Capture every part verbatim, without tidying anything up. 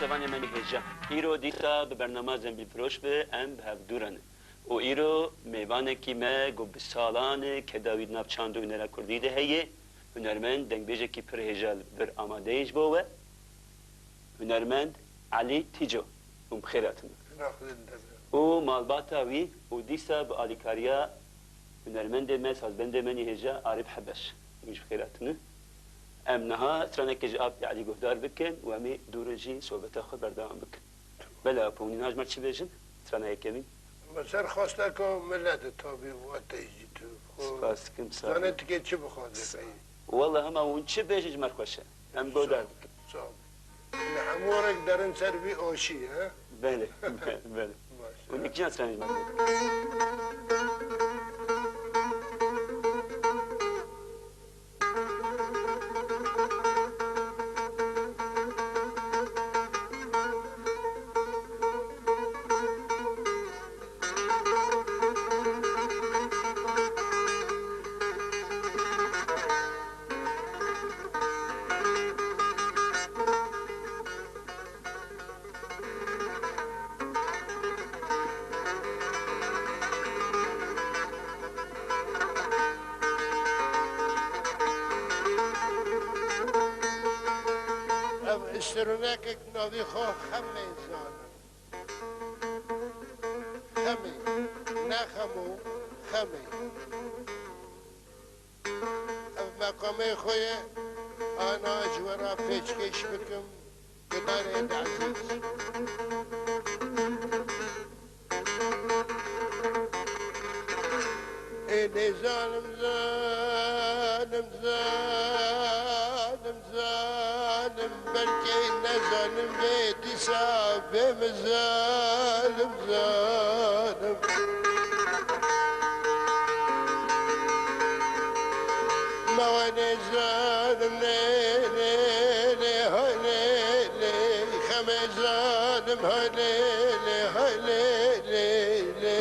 Şevanê me hêja. Îro dîsa bi bernama Zembilfiroş be em bi hev dû re ne. Û îro mêvanekî me ku bi salan e keda wî di nav çand û hunera kurdî de heye, hunermend, dengbêjekî pir hêja li vir amade ye ji bo we. Hunermend Elî Tîco. Hûn bi xêr hatin. Û malbata wî û dîsa bi alîkariya hunermendê me, sazbendê me nî hêja Arif Hebeş. Hûn jî bi xêr hatine. Em niha stranekê ji Apê Elî guhdar bikin û em ê dû re jî sohbeta xwe berdewam bikin. Bela Apo, hûn nîna ji me çi bêjin? Strana yekemîn. Me ser xwesteka milet e, tabî, we tey jî tu. Xwe Spas dikim, sağ olun. Zane dikê çi bixwaze pey? Walla hema hûn çi bêjin ji me xweş e. Em guhdar bikin. Sağ ol. Li hemû warek derin ser vî aşî, he? Belê, belê. Baş. Hûn yek can stranê ji me bêjin. Ev strûnekek navê xwe Xemê zanin. Xemê. Ne Xemo, Xemê. Ev meqamê xwe ye, ana ji we re pêşkêş bikim, guhdarên ezîz. Ê nêzanim, zanim, zanim, zanim, belkî nezanim vê dîsa bê min zalim, zalim. Me we nêzanim, lê, lê, lê, hay lê, lê, xemê zalim, hay lê, lê, hay lê, lê, lê.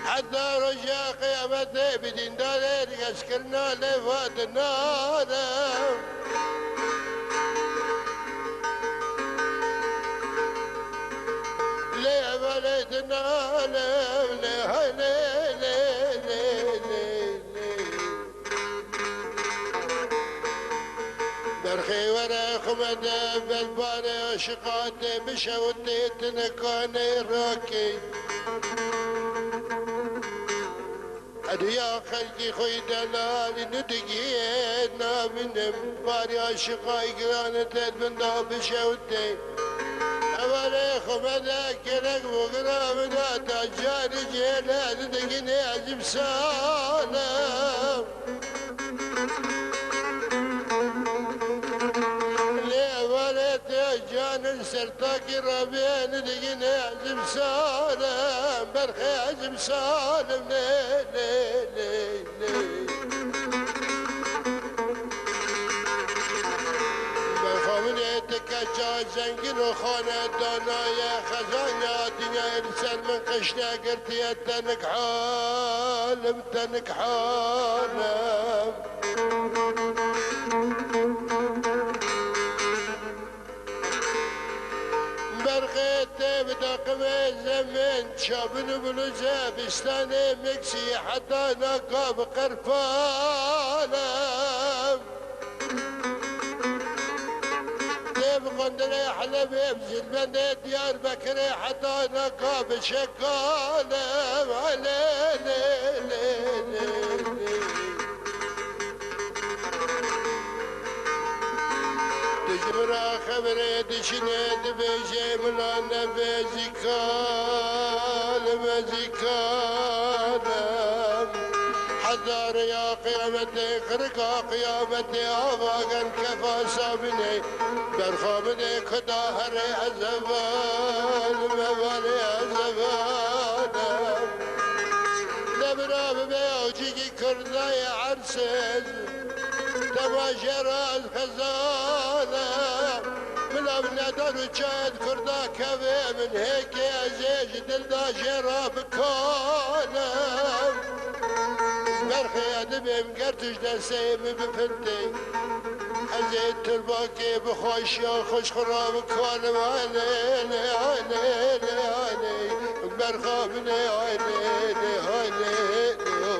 Heta roja qiyametê bi dîndarê rêzkirina lêva dinane. Lê hevalê dinane, lê hay lê, lê, lê, lê, lê. Berxê were xwe me de, belbarê aşiqa tê bişewitê, tinikanê rakê. Ed ya xelkî xwe yî delalî nidigiyê nabînim. Barî aşiqa yî giran e tê di bin de bişewitê. Hevalê xwe me de gerek bû gira bida ta carî cêle nidigînê ez bi salim. Lê hevalê te canin ser takî rabê nidigîne ez bi salim, berxê ez bi salim, lê, lê, lê, lê. Berxwe min ê ti keça zengîn û xanedana ye, xezana dinyayê li ser min qişte girtiye, tenik halim, tenik halim. Berxê tê bi daqimê zemin, çabin û bilûze, bistanê miksî, heta naka bi qerpanem. Tê bi qundirê Helebê, bi zilbendê Diyarbekirê, heta naka bi şekanem. Lê, lê, lê, lê, lê. Tu ji min re xeberê dişînê dibêjê, mila nebê zî kalim, ez zî kalim. Hezar ya qiyametê, qirika qiyametê, ava gen kefa sabînê. Berxwe bidê kuda herê ez hevalim, hevalê ez hevalim. Ne bira bibe awcîkî Kurdayê ersiz, dema jê re ez xezane. Bila bi nedar û çayet Kurda kevê min hêkê ez ê ji dil de jê re bikane. Berxê ez dibêm ger tu ji destê min bifintê. Ez ê tirbakê bi xweşiya xwe ji xwe re bikanim. Alê, lê, alê, lê, alê. Berxa min ê, alê, lê, alê, lê, o.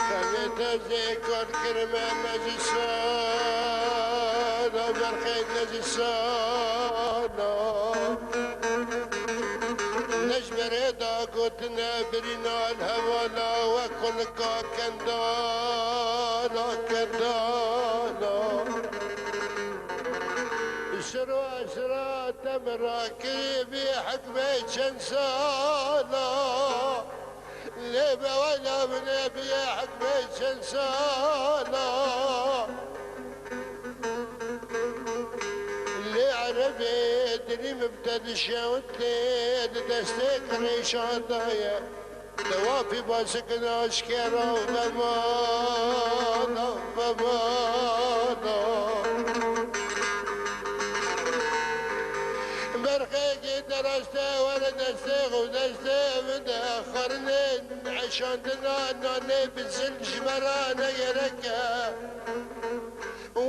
Xemê te zêkan kirime ne ji sana, berxê ne ji sana. Ne ji berê da gotine birîna li hevala we kulika kendana, kendana. Şiro şira te min rakirî bî hikmê çend sala. Lê be wela min ê bî hikmê çend sala. Lê erebê dilî min bi te dişewitê, di destê qirêşan de ye. Dewafî basikina aşkera vemana, vemana. Berxekê deraste were destê xwe, destê min de xwarinê, eşandina nanê bi zil ji me re ne gerek e.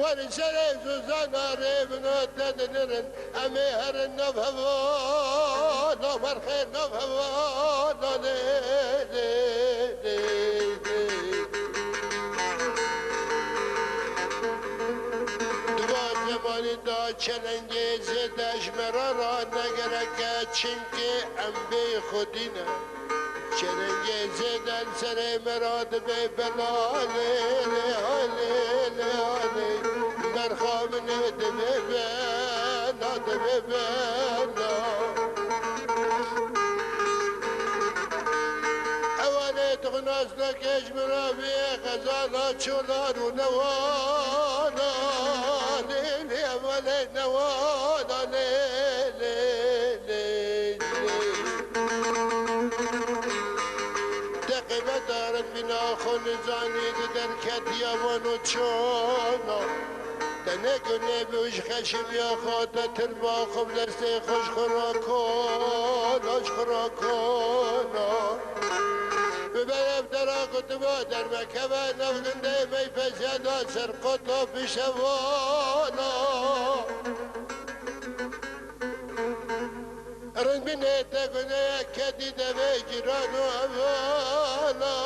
Wer serê zûzana rê bino te dinirin, em ê herin nav hevana, berxê nav hevana lê, lê, lê, lê. Di van zemanî de çelengê zêde ji me re ra ne gerek e, çimkî em bê xwedî ne. Çelengê zêde li serê me ra dibe bela, lê, lê, ha, lê, lê, ha, lê. Berxa min ê dibe bela, dibe bela. Ewanê dixinasneke ji min re bê xezala çolan û newana, lê, lê, ewanê newana, lê, lê, lê, lê. Te qîmeta rinbîna xwe nizanî, di derketiya van û çona. Te ne gunê bû ji xeşimiya xwe, te tirba xwe bi destê xwe ji xwe rakona, ji xwe rakona. Bi berevdera ku tu ba dermekeve, nav gundê meyfesiya da ser qota pişevana. Rinbînê te guneyek kedî devê cîran û evana.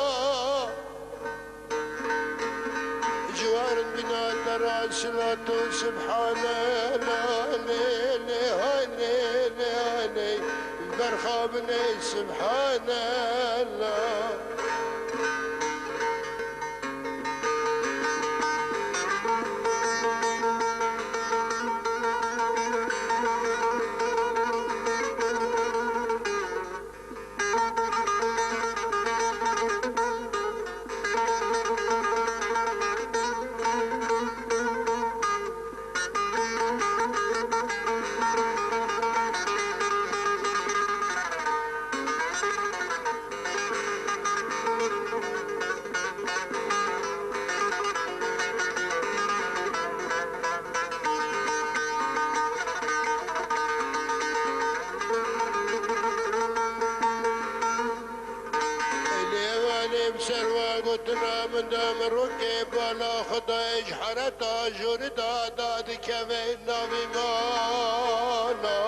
Ji we rinbîna te ra silat û subhanallah, lê, lê, ha, lê, lê, ha, lê. Berxa min ê subhanallah. Lê ewanê bi ser wan gotina min de, min rokê bala Xwedayê ji hereta jorî da, da dikeve navî mana.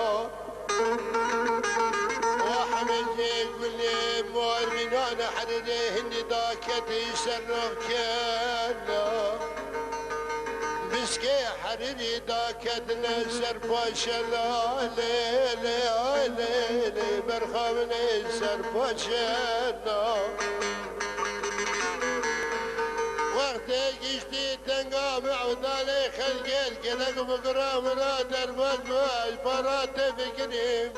Wa hemê zêk bilê muar mînane herêrê hindî da ketî ser navkena. Biskê herêrî da Ketine ser paşe la lê lê ay lê lê, berxa min ê ser paşe la. Wextê giştî tenga me ewdalê xelkê, gelek bi gira min a derbaz bû, ez para te fikirim.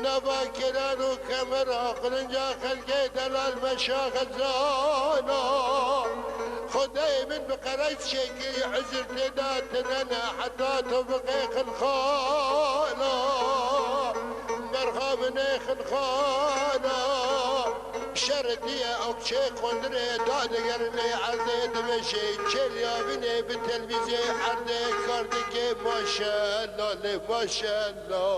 Nava kiran û kemera qilinca xelkê delal meşa xezana. Xwedayê min bi qereç çêkirî, uzr tê da tine ne heta tu biqê xilxana. Berxa min ê xilxana. Şeritiye ew çê qundirê dadigerine erdê dimeşê çêliya vinê bi telvîzê erdê kar dike maşallah lê maşallah.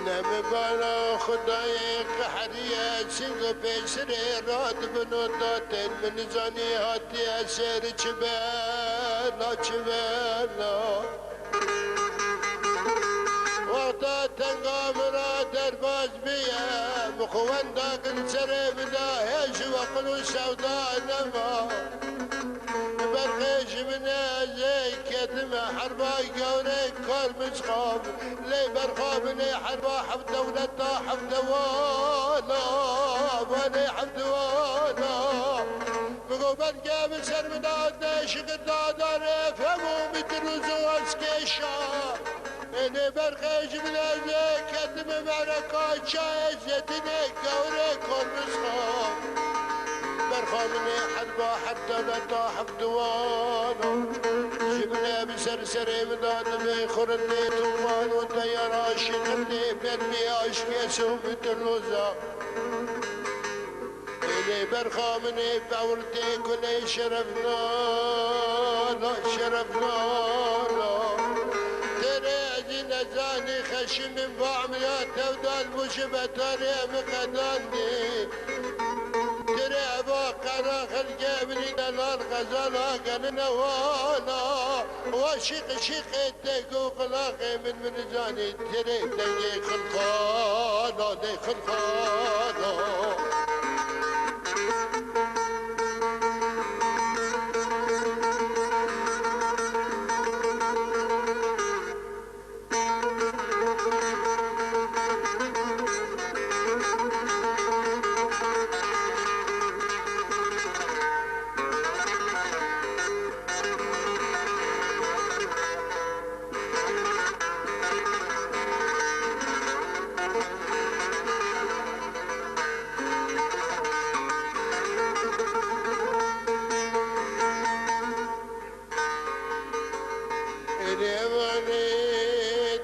Nemibana Xwedayê qehriye, çingo pêşirê radibin û datên min zanî hatiye ser çi bela, çi bela. Wexta tenga min ra derbaz biye, bi xwenda kin serê min de hêj û aqil û sewda nema. Berxê ji min e zê ketime herba gewrê kar min zixam. Lê berxa min ê herba heft dewleta heft dewala, vanê heft dewala. Min got berge min ser min da de şikir dadarê fem û min di roz û ez kêşa. Ênê berxê ji min ez ê ketime mereka çayê zêtinê gewrê kormizxa. Berxa min ê herba heft dewleta heft diwana. Ji min e bi ser serê min da divê xurindê tuman û teyara şîqindê mermî aşkê sewbî tiloza. Êlê berxa min ê bewirtê kulê şerefnana, şerefnana. Têrê ezî nezanî xeşî min va emriya tevdal bû ji betarê min qedandî. Têrê eva qera xelkê evinî delal xezala gelin ewana. Wa şîq şîqê Dek û qilaqê min, min zanî têrê dengê xilxana, dê xilxana. Êrê vanê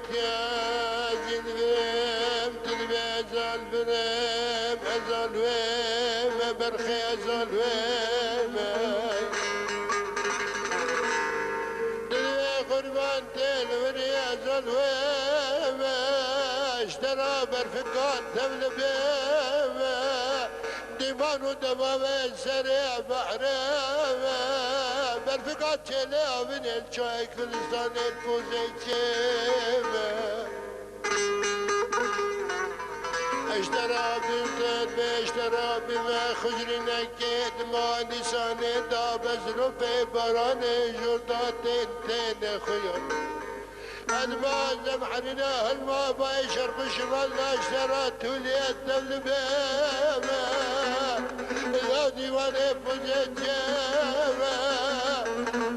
tiya zî divêm, tu divê ez al birim, ez al wê me, berxê ez al wê me. Tu divê qurban tê li wirî ez al wê me, ji te ra berfika tev li bê me. Dîman û dema ve serê behrê ve, berfika çêlê avînê çayê Kurdistanê pozê çê ve. Eştera bin te, eştera bin me, xujrînekê dima nîsanê da bezro pê baranê jor da tên têne xuyan. Elma zemherine hilma bay şerq û şimal naştera tûliyet devli bême. Ya dîwanê puzê cême.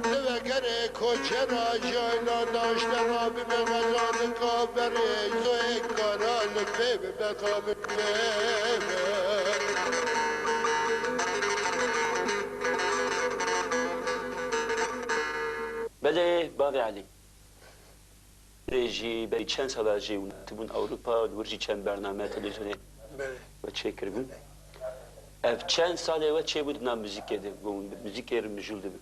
Divekerê ko Çera jayla naşte rabime xezalika berê zoyê kara li pê bi beka min pê. Belê, bavê Elî. Rê jî berî çend sala jî hûn hatibûn Ewropa, li wir jî çend bername televîzyonê Belê. we çêkiribûn. Ev çend salê we çêbû di nav muzîkê de, ku hûn muzîkê re mijûl dibin?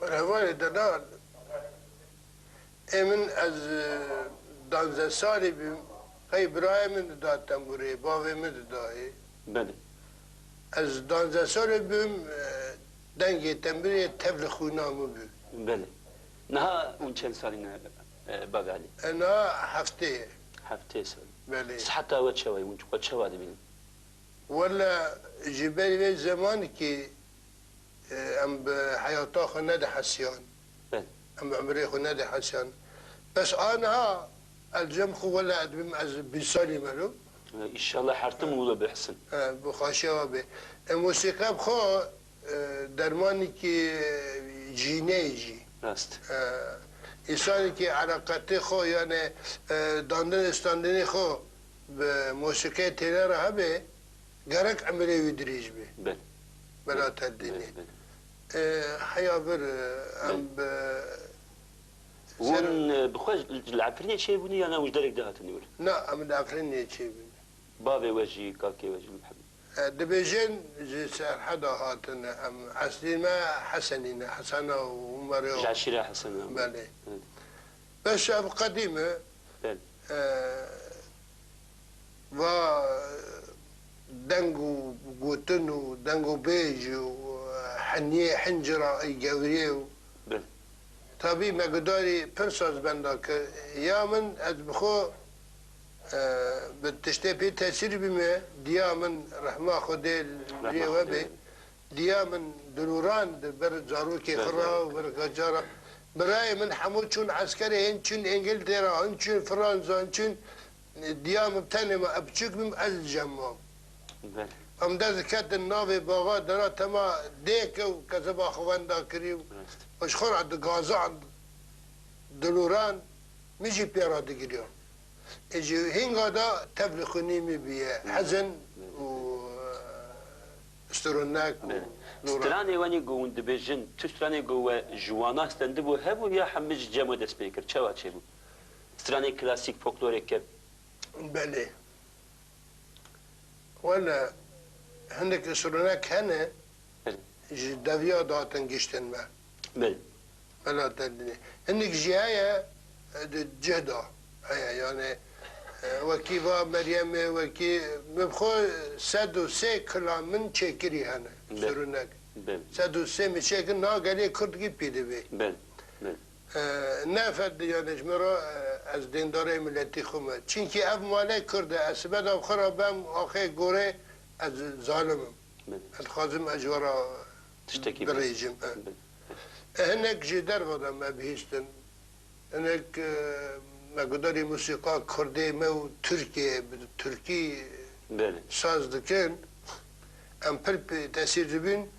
Hevalê delal, ê min ez, e, danzdeh salî bûm, qey birayê min dida tembûrê, bavê min didayê. Belê. Ez danzdeh salî bûm, e, dengê tembûrê tev li xwîna min bû. Belê. Niha hûn çend salî ne, e, bavê Elî? E, niha heftê ye. Heftê salî. Belê. Siheta we çawa ye? Hûn xwe çawa dibînin? Wele ji ber vê zemanikê, e, em bi heyata xwe nedihesiyan. Belê. Em bi emirê xwe nedihesiyan. Bes aniha ez cem xwe wele ez dibim ez bîst salî me lo. E, înşallah her tim wilo bihisin. E, bi xweşiya we bê. E, mosîqe bi xwe, e, dermanekî, e, cîneyê jî. Rast. E, însanekî eleqetê xwe, yani, e, dandin û standinê xwe bi mosîqê têne re hebe, gerek emirê wî dirêj be. Belê. Bela te dinê. Belê, belê. E, heya vir, e, em Belê. bi Hûn, ser- e, bi xwe ji, li Efrînê çêbûne ya na hûn ji derek de hatine wir? Na, em li Efrînê çêbûne. Bavê we jî, kakê we jî li Efrînê? E, dibêjin ji Serheda hatine em. Eslî me Hesenî ne, Hesena û Umerê Ji eşîra Hesena. Belê. Evet. Bes ev qedîm e. Belê. E, va deng û gotin û deng û bêj û heniyê hincira ê gewriyê û Belê. Tabî me gudarî pir saz benda kir. Ya min ez bi xwe, e, bi tiştê pê tesîr bîme, diya min rehma Xwedê li Rehma rê we Xwedê. bê. Diya min dilûran di ber zarokê Ber xwe re zarok. û ber kacara. Birayê min hemû çûn eskerê, hin çûn Îngiltera, hin çûn Fransa, hin çûn, diya min tenê me, ez piçûk bûm, ez li cem mam. Belê. Em dest diketin navê baxa dera tema dêke û kezeba xwe wenda kirî û Rast. ji xwe re digazan, dilûran, min jî pê re digiriya. Ê ji hînga de tev li xwînî min bûye. Hezin û, e, stronek û Belê. lûran. Stranê wenî ku hûn dibêjin, tu stranê ku we ji wana stendibû hebû ya hemî ji cem we dest pê kir? Çawa çêbû? Stranê klasîk, folklorê kevn? Belê. Wele hinek stronek hene Belê. ji deviya datin giştin me. Belê. Bela te dinê. Hinek jî heye, e, di cih de heye. Yani, e, wekî va Meryemê, wekî min bi xwe sed û sê kila min çêkirî hene. Belê. Stronek. Belê. Sed û sê min çêkir, na gelê Kurdkî pê dibê. Belê. Belê. E, ne fed, yani ji min re, e, ez dêndarê miletî xwe me. Çimkî ev male Kurd e, ez sibe de bi xwe re bem axê gorê ez zalim im. Belê. Ez dixwazim ez ji we re Tiştekî bêjim. birêjim, e. Belê. E, hinek ji derve de me bihîstin. Hinek, e, me gudarî musîqa Kurdê me û Tirkiyê bi Tirkî Belê. saz dikin. Em pir pê tesîr dibîn.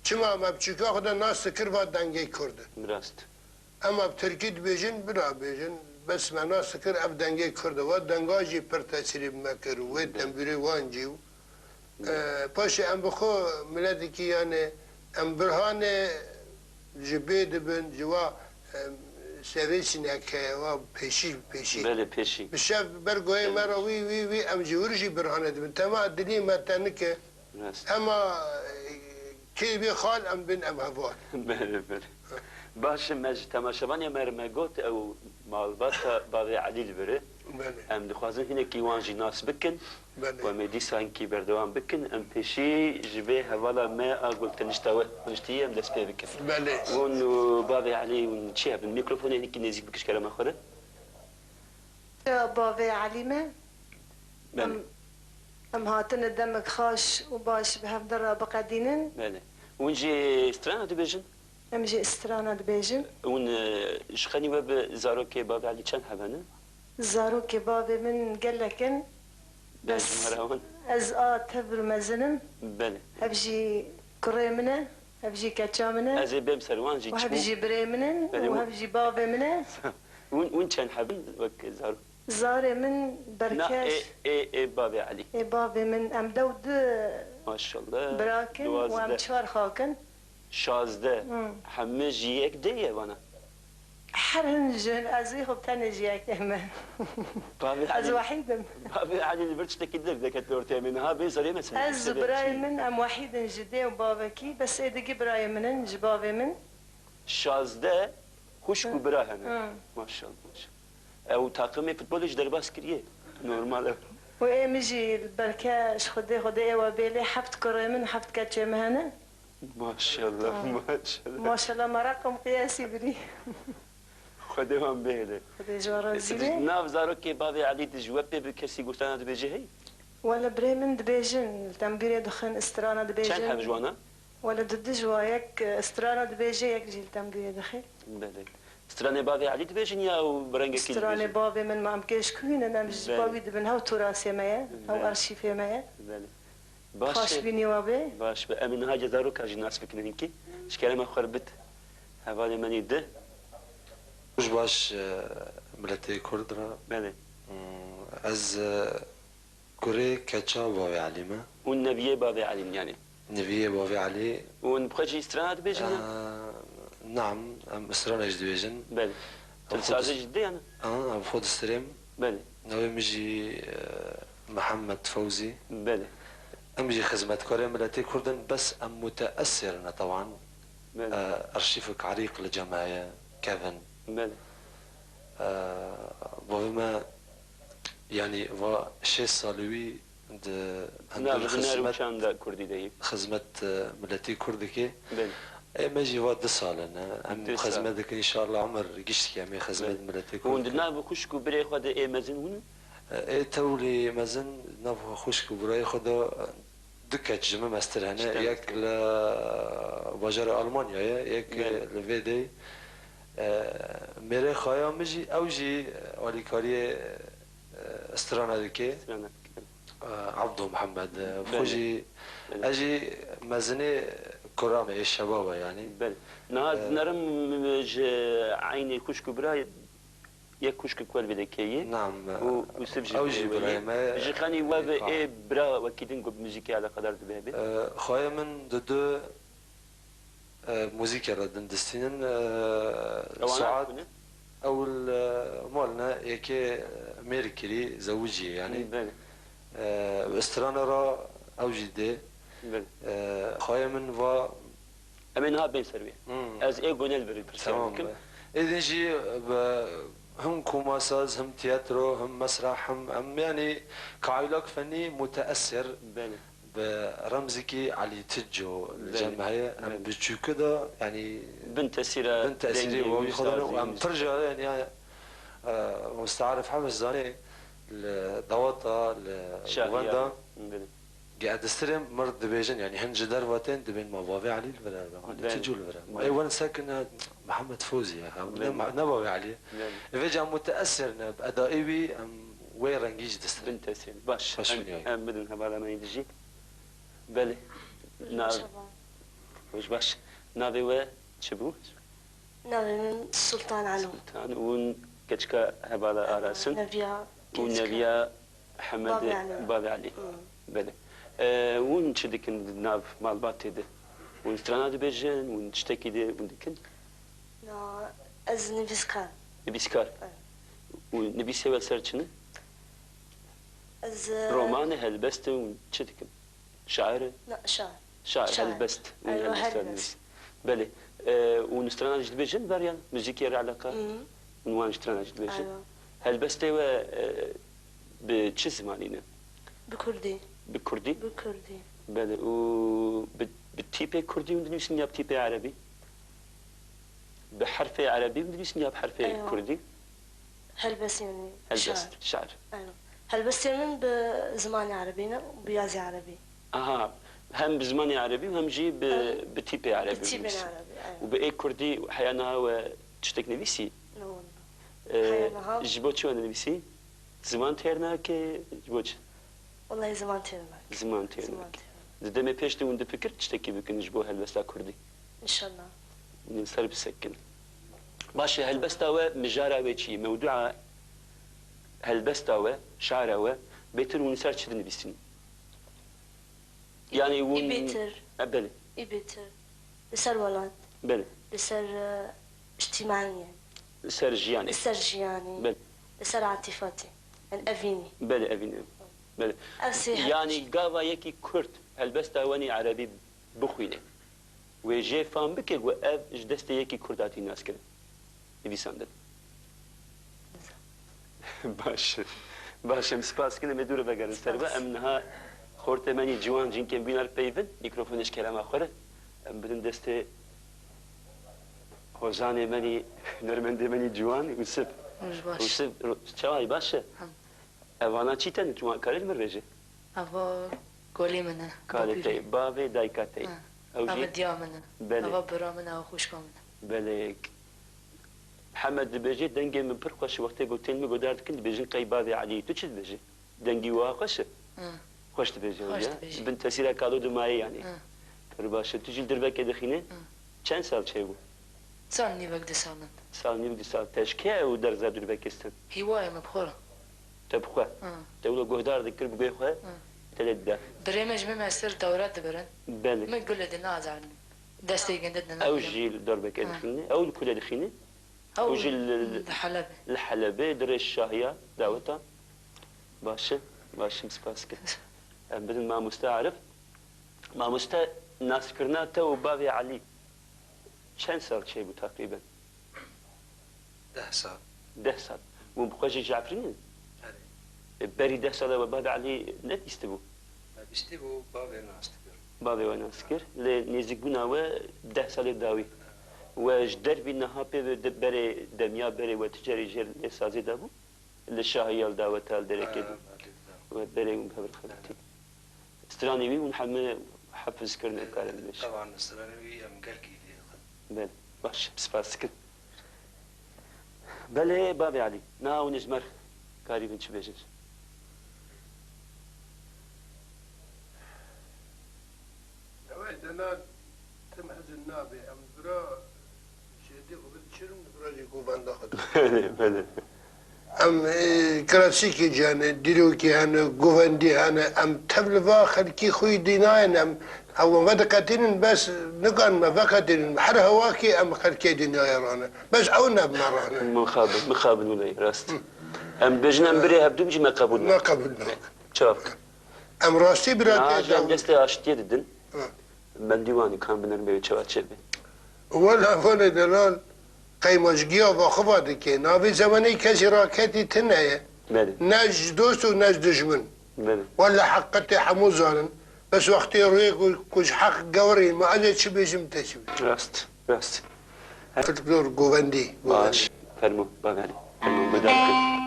Çima me biçûka xwe de nas dikir va dengê Kurd e. Rast. Em ev tirkî dibêjin, bira bêjin. Bes me nas dikir, ev dengê Kurd e. Wa denga jî pir tesîrê bi me kir û wê Belê. tembûrê wan jî û, Belê. e, paşê em bi xwe miletekî, yani, em birhanê ji bê dibin, ji wa, e, sevê sîneke, wa pêşî, pêşî. Belê, pêşî. Bi şev ber goyê me re Belê. wî, wî, wî, em ji wir jî birhanê dibin. Tema dilî me tenik e. Rast. Hema, e, kê bê xal em bin em heval. Belê, belê. Baş e, me ji temaşevanê me re me got ew malbata bavê Elî li vir e. Belê. Em dixwazin hinekî wan jî nas bikin. Belê. Û em ê dîsa hinkî berdewam bikin. Em pêşî ji vê hevala me a ku li tenişta we rûniştî ye em dest pê bikin. Belê. Hûn û bavê Elî hûn çi hebin? Mîkrofonê hinekî nêzîk bikin ji kerema xwe re. Ya bavê Elî me. Belê. Em, em hatine demek xaş û baş bi hev de re biqedînin. Belê. Hûn jî strana dibêjin? Em jî strana dibêjin. Hûn, e, ji xenî we bi zarokê bavê Elî çend hebe ne? Zarokê bavê min gelek in. Belê, Bes ji me re hûn. ez a tevr mezin im. Belê. Ev jî kurê min e. Hev jî keça min e. Ez ê bêm ser wan jî. Û hev çimû jî birê min in. Belê, û û hev jî bavê min e. Hûn, hûn çend heb in wek zarok? Zarê min Na, berkeş. Ê, ê, ê bavê Elî. Ê bavê min, em dew du Maşallah. Birakin û em Duwazdeh. Çar xakin. Şazdeh. Hmm. Hemî ji yek dê ye vana? Her hin jin, ez ê xwe tenê ji yek dê me. Bavê Ez Elî, wehîd im. Bavê Elî li vir tiştekî dir deket li ortê me. Niha bê zerê me sinê. Ez û birayê min, em wehîd in ji dê û bavekî, bes ê digî birayê min in ji bavê min. Şazdeh xwişk û bira hene. Hı. Maşallah, maşallah. Ew taqimê futbolê jî derbas kiriye. Normal e. Û ê min jî belke ji Xwedê, Xwedê ê we bê lê heft kurê min, heft keçê min hene. Maşallah, Ha. Maşallah. Maşallah, meraqim qiyasî birî. Xwedê wan bihêle. Xwedê ji we razî be. Nav zarokê bavê Elî di ji we pê bi kesî gotana dibêje hey? Wele birê min dibêjin, li tembûrê dixin, strana dibêjin. Çend heb ji wana? Wele di du ji wa yek, e, strana dibêje, yek jî li tembûrê dixê. Belê. Stranê bavê Elî dibêjin ya û bi rengekî dibêjin? Stranê bavê min, ma em kêşkûyî ne, em ji Belê. Bavî dibin, hew turasê me ye, hew Belê. Arşîfê me ye. Belê. Baş Xweş e. Bînî we bê. Baş be. Em ê niha zaroka jî nas bikin hinkî. Ji kerema xwe re bit. Hevalê me nî di. Roj baş, e, miletê Kurd re. Belê. Hmm, ez, e, Kurê keça bavê Elî me. Hûn neviyê bavê Elî in yanî? Neviyê bavê Elî. Hûn bi xwe jî strana dibêjin ya? Eee, naam, em strana jî dibêjin. Belê. Em xwe Dilsazê dis-, jî didê yanî? Aha, em xwe distirêm. Belê. Navê min jî, eee, Mihemed Fewzî. Belê. Em jî xizmetkarê miletê Kurd in, bes em muteesir ne tewan. Belê. Eee, arşîfek erîq li cem heye, kevin. Belê. Eee, bavê me Yanî va şêst salî wî di Na, hundir di huner û xizmet, çanda Kurdî de yî. Xizmet, e, miletî Kurd dike. Belê. Ê me jî va du sal in, e. Em Du sal. Xizmet dikin, înşallah umir gişt dike em ê xizmet Belê. Miletî Kurd Hûn di dikin. Nav xwişk û birê xwe de ê mezin hûn in? E, ê tewlî mezin nav xwişk û birayê xwe de, e, Du keç ji min mestir hene, Ji te yek mestir. Li bajarê Almanyayê, yek Belê. Li vê dey. E, mêrê xaya min jî, ew jî alîkariyê, e, strana dike. Strana dike. E, Abdo Mihemed, e, Belê. Xwe jî, Belê. Ez jî mezinê kura me, ê şebaba yanî. Belê. Niha E, dinerim ji eynê xwişk û birayê Yek xwişkek we li vê dekê ye. Nam, û Yusuf jî ew birê jî we ye. Birayê me. Ji xenî we ve Ka. Ê bira wekî din ku bi muzîkê eleqedar dibe be? E, xwaya min di du, e, muzîkê re din distînin, e, Ewana Suad, ku ne? Ew li, e, mal ne, yekê, e, mêr kirî, zewicî ye, yanî. Belê. E, bi strana re ew jî dê. Belê. E, xwaya min va Em ê niha bên ser wê. Hmm. Ez ê gonel berî pirsiyar Tamam. Bikim. Êdî jî bi him komasaz, him tiyatro, him mesrah, him em, yanî kaîlak fenî muteesir Belê. Bi remzikî Elî Tico li Belê. Cem heye. Em Belê. Bi çûku de, yanî Bin tesîra bin tesîrê dengê wî wî xwe de sazî em wî pir jare, yanî ya, e, Musta Arif Hemiz zanê li dawata, li Şahiya. Wenda. Belê. Geh distirên mir dibêjin, yanî hin ji derve tên dibên ma bavê Elî li vir e, Elî Belê. Ticu li vir e. Ma Belê. Ê wen sekin e Mihemed Fozî ye, ha, ne Belê. Ma-, ne bavê Elî. Belê. Vêca muteesir ne, bi edayê wî em wê rengî jî distirên. Bin tesîr. Baş. Xweş Em, bînî. Em bidin hevala me yê dijî. Belê. Na-, Roj baş. Roj baş. Navê we çi bû? Navê min Sultan Elo. Sultan. Hûn keçika hevala Aras in? Neviya Û keçika. Neviya Hemedê Bavê Elî. Bavê Elî. Hı. Belê. E, hûn çi dikin di nav malbatê de? Hûn strana dibêjin, hûn tiştekî dê hûn dikin? Na, ez nivîskar. Nivîskar? Evet. Û nivîsê we ser çi ne? Ez, e, Roman e, helbest e, hûn çi dikin? Şair e? Na, şair. Şair, Şair. Helbest. Hûn Eywa, helbest helbest. Belê. E, hûn strana jî dibêjin ber yan? Muzîkê re eleqa? Hı. Hûn wan strana jî dibêjin? Eywa. Helbestê we, e, bi çi zimanî ne? Bi kurdî. Bi kurdî? Bi kurdî. Belê. Û bi, bi tîpê kurdî hûn dinivîsin ya bi tîpê erebî? Bi herfê erebî hûn dinivîsin ya bi herfê Eywa. Kurdî? Helbest yanî Helbest, şair. Şair. Aynen. Helbestê min bi zimanê erebî ne, bi yazê erebî. Aha, hem bi zimanê erebî û hem jî bi, Hem bi tîpê erebî bi tîpên dinivîsin. Erebî, aynen. Û bi ê kurdî heya niha we tiştek nivîsî? Ne, walla. Ee, Heya niha. Ji bo çi we dinivîsî? Ziman têr nake, ji bo çi? Wallahî ziman têr nake. Ziman têr Ziman nake. Têr nake. Di demê pêş de hûn difikir tiştekî bikin ji bo helbesta kurdî? Înşallah. Hûn li ser bisekin. Baş e, helbesta we, mijara wê çi ye? Mewdûa helbesta we, şiara we, bêtir hûn li ser çi dinivîsîn? Yanî hûn Î bêtir. E, belê. Î bêtir. Li ser welat. Belê. Li ser, e, îctîmaiyê. Li ser jiyanê. Li ser jiyanê. Belê. Li ser atîfetê. Yanî evînî. Belê, evînî. Belê. Ev sê her Yanî gava yekî kurd helbesta wenî erebî bixwîne. Wê jê fam bike ku ev ji destê yekî kurd hatî naskirin. Nivîsandin. Baş e. Baş e. Em spas dikin, em ê dû re vegerin ser ve. Spas. Em niha xortê menî ciwan, cinkên bînar peyvin, mîkrofonê ji kerema xwe re. Em bidin destê hozanê menî, hunermendê menî ciwan, Yûsif. Roj baş. Yûsif, ro-, çawa yî, baş e? Hem. Evana çî te, tu karê li mir vêjî? Eva kolê min e. Kalê te, bavê dayika te. Ha. Ew jî? Eva diya min e. Belê. Eva bira min e, ew xwişka min e. Belê. Hemed dibêje, dengê min pir xweş e, wextê ku tên min guhdar dikin, dibêjin qey bavê Elî. Tu çi dibêjî? Dengî wiha xweş e? Ha. Xweş dibêje, Xweş ya? Dibêje. Bin tesîra kalo dimayê yanî. Ha. Pir baş e. Tu jî li dirbekê dixînî? Ha. Çend sal çêbû? Sal nîvek, du sal in. Sal nîvek, du sal. Te ji kê ew derza dûrbekê stend? Hîwayê min bi xwe re. Te bi xwe? Ha. Te wilo guhdar dikir bi guhê xwe? Ha. Te lê dida? Birê me ji min me ser dewre dibirin. Belê. Min gule di nazanin. Destê ginde di Ew nazanin. Jî li darbekê Ha. Dixînî. Ew li ku de dixînî? Ew Ew jî li, li, li Helebê. Li Helebê, di rêş şahiya daweta. Baş e, baş e, spas dikim. Em bidin mamoste Arif. Mamoste, naskirina te û bavê Elî çend sal çêbû teqrîben? Deh sal. Deh sal. Hûn bi xwe jî ji Efrînê ne? Erê. E, berî deh sala we bavê Elî nebîstibû? Me bîstibû, bavê nas dikir. Bavê we nas dikir. Lê nêzîkbûna we deh salê dawî. We ji dervî niha pê ve de-, berê demiya berê we tu carî jê lê sazê dabû? Li şahiya li daweta li derekê Ha, bû. Belê, belê. We berê hûn bi hev re xebitî. Stranê wî hûn heme hefiz kirin, em karin bêjin. Tevan stranê wî em gelkî lê xwe. Belê, baş, spas dikin. Belê, bavê Elî, niha hûn ê ji me re karîbin çi bêjin? Ew ê dena tim hezin nabe, em bira Şêdî xwe bidin çirin, bira jî govenda xwe dixwe. Belê, belê. Em, e, klasîkê jî hene, dîrokê hene, govendî hene, em tev li va xelkî xwe yî dînayên em, ew vediqetînin, bes nikarin me veqetînin. Her hewakê em xelkê dînayê rane. Bes ew ne bi me rane. Mixabin, mixabin wilo ye, rast. Hı. Em bêjin em birê hevdû jî me qebûl nake. Me qebûl nake. Çawa bikin? Em rastî bira Niha tê jî em dawî. Destê aştiyê didin. Hı. Bendîwanî kan binerm bê çawa çêbe. Wela, wele delal, qey ma ji giya va xwe va dikê. Navê zemanê kesî raketî tune ye. Belê. Ne ji dost û ne ji dijmin. Belê. Wele heqetê hemû zanin. Bes wextê rûyê ku, ku ji heq gewirî, ma ez ê çi bêjim, te çi bêjim? Rast, rast. Folklor, govendî, govendî. Baş, fermo, bavê Elî. Fermo, guhdar bikin.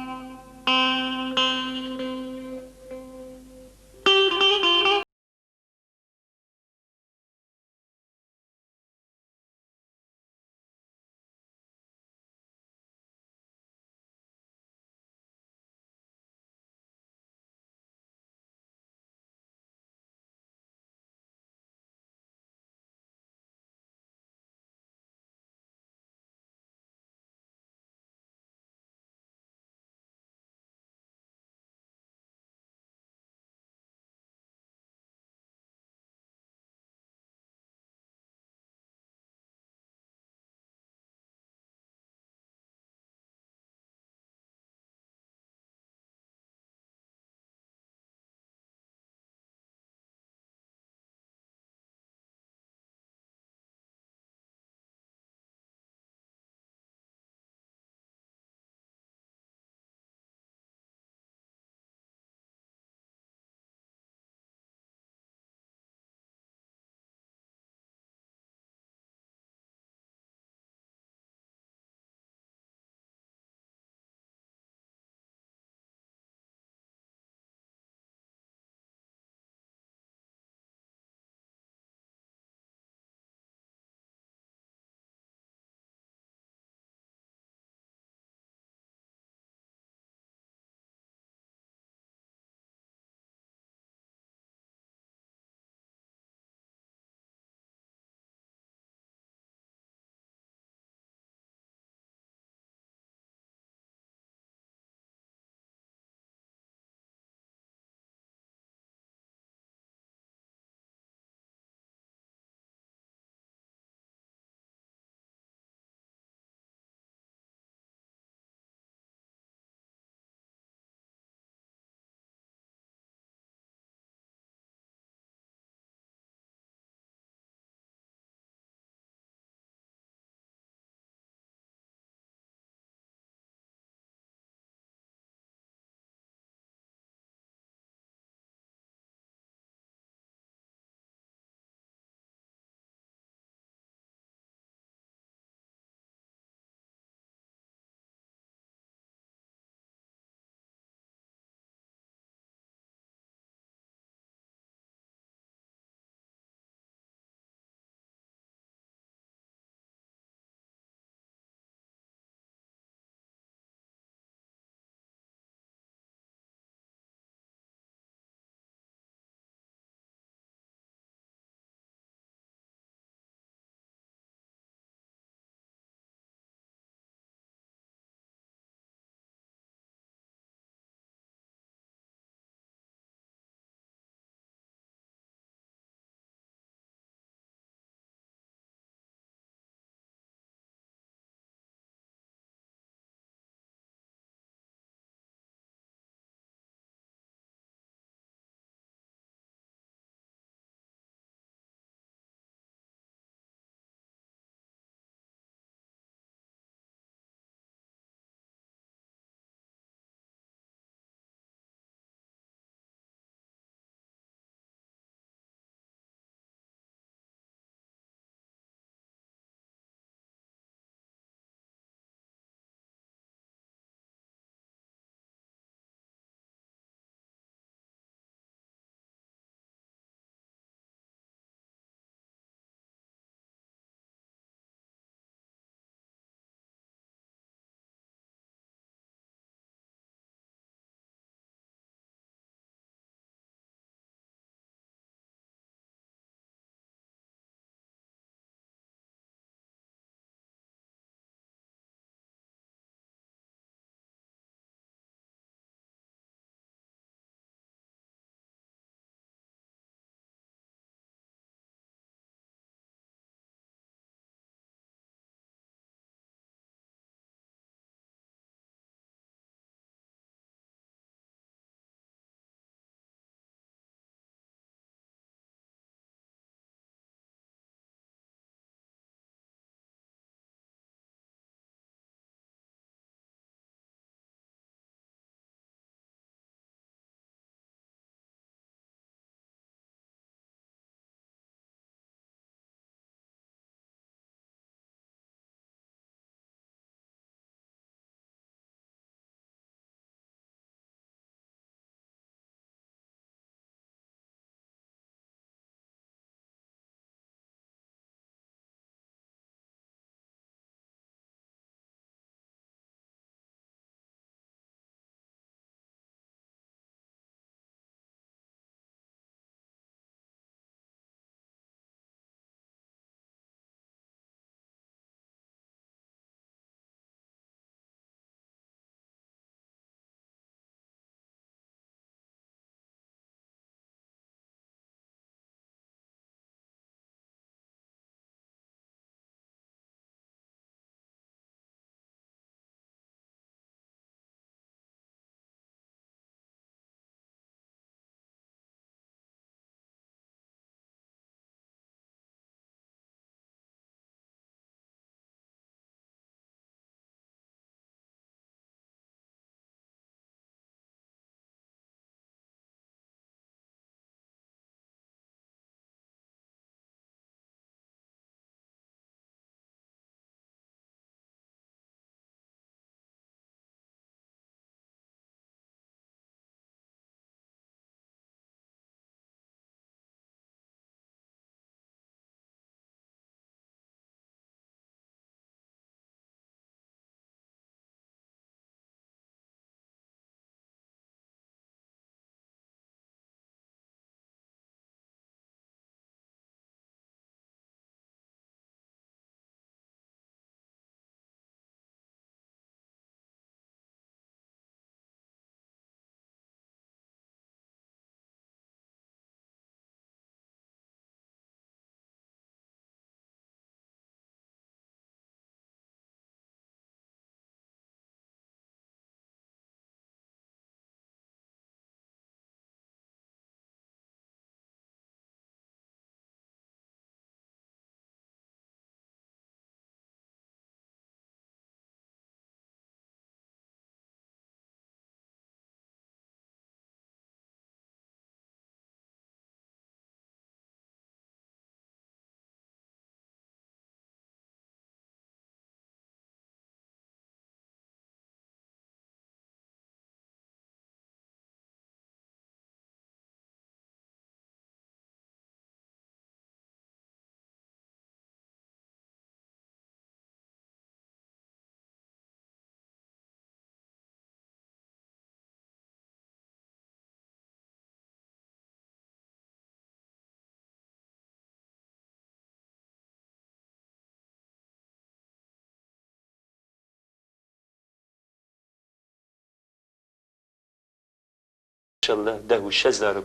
Maşallah, deh û şeş zarok.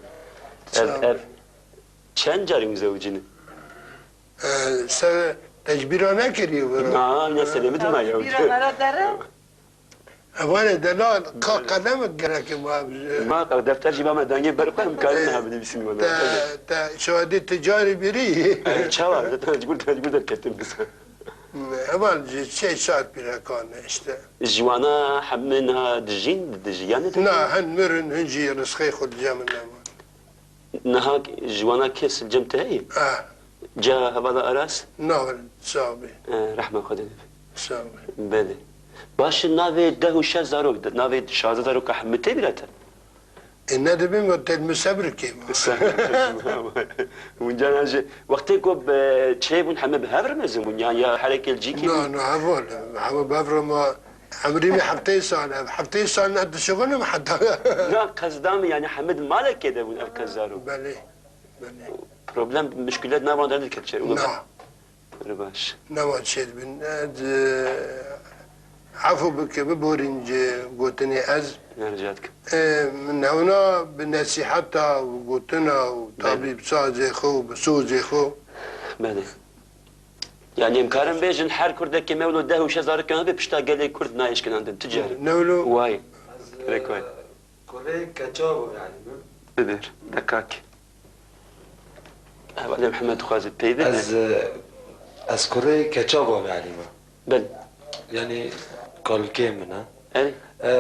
Ev, Sağ ol. Ev çend carî muzewicîne? Ee, se tecbîra nekiriye vira. Na, ne selemit ma ya. Bira mera dere. Evane delal, ka qelem gerek ma. Ma defter jî ba me dengê ber xwe em karin ha binivîsin wala. Te, te şahidê ticarî birî. Çawa, tecbûr, tecbûr derketin bize. Heval ji çê şart pîrekan e işte. Ji wana hemî niha dijîn, dijî, yanî dijî? Na, hin mirin, hin jî rizqê xwe li cem min nema. Niha ji wana kes li cem te heye? Ah. Ca hevala Aras? Na, sağ be. Eh, rehma Xwedê lê be. Sağ be. Belê. Baş e, navê deh û şeş zarok, navê şazdeh zaroka hemî tê bîra te? E, ne dibin ve tel misebir kê ma. Winca na ji wextê ku bi çê bûn heme bi hev re mezin bûn, yan ya hereke li cîkî bûn? Na, na, heval, heval bi hev re ma emrî min heftê sal, heftê sal ne dişixulim heta. Na, qesda min, yani heme di malekê de bûn ev qezaro. Belê, belê. Problem, muşkilet navan de dikir çê. Na. Pir baş. Nema çêdibin. Ez, e, efû bike, biborîn ji gotinê ez. Ne rica dikim. E, min hewna bi nesîheta û gotina û Belê. Tabî bi sazê xwe û bi sozê xwe. Belê. Yani em karin bêjin her Kurdekê mewlo deh û şeş zarokên xwe pişta gelê Kurd nayê şkinandin. Tu carî. Mewlo. Way. Rek way. Kurê keça bavê Elî me. Biber, dekak. Hevalê Mihemed dixwaze peyvê be. Ez, e, ez kurê keça bavê Elî me. Belê. Yanî kalkê min e. Erê. E,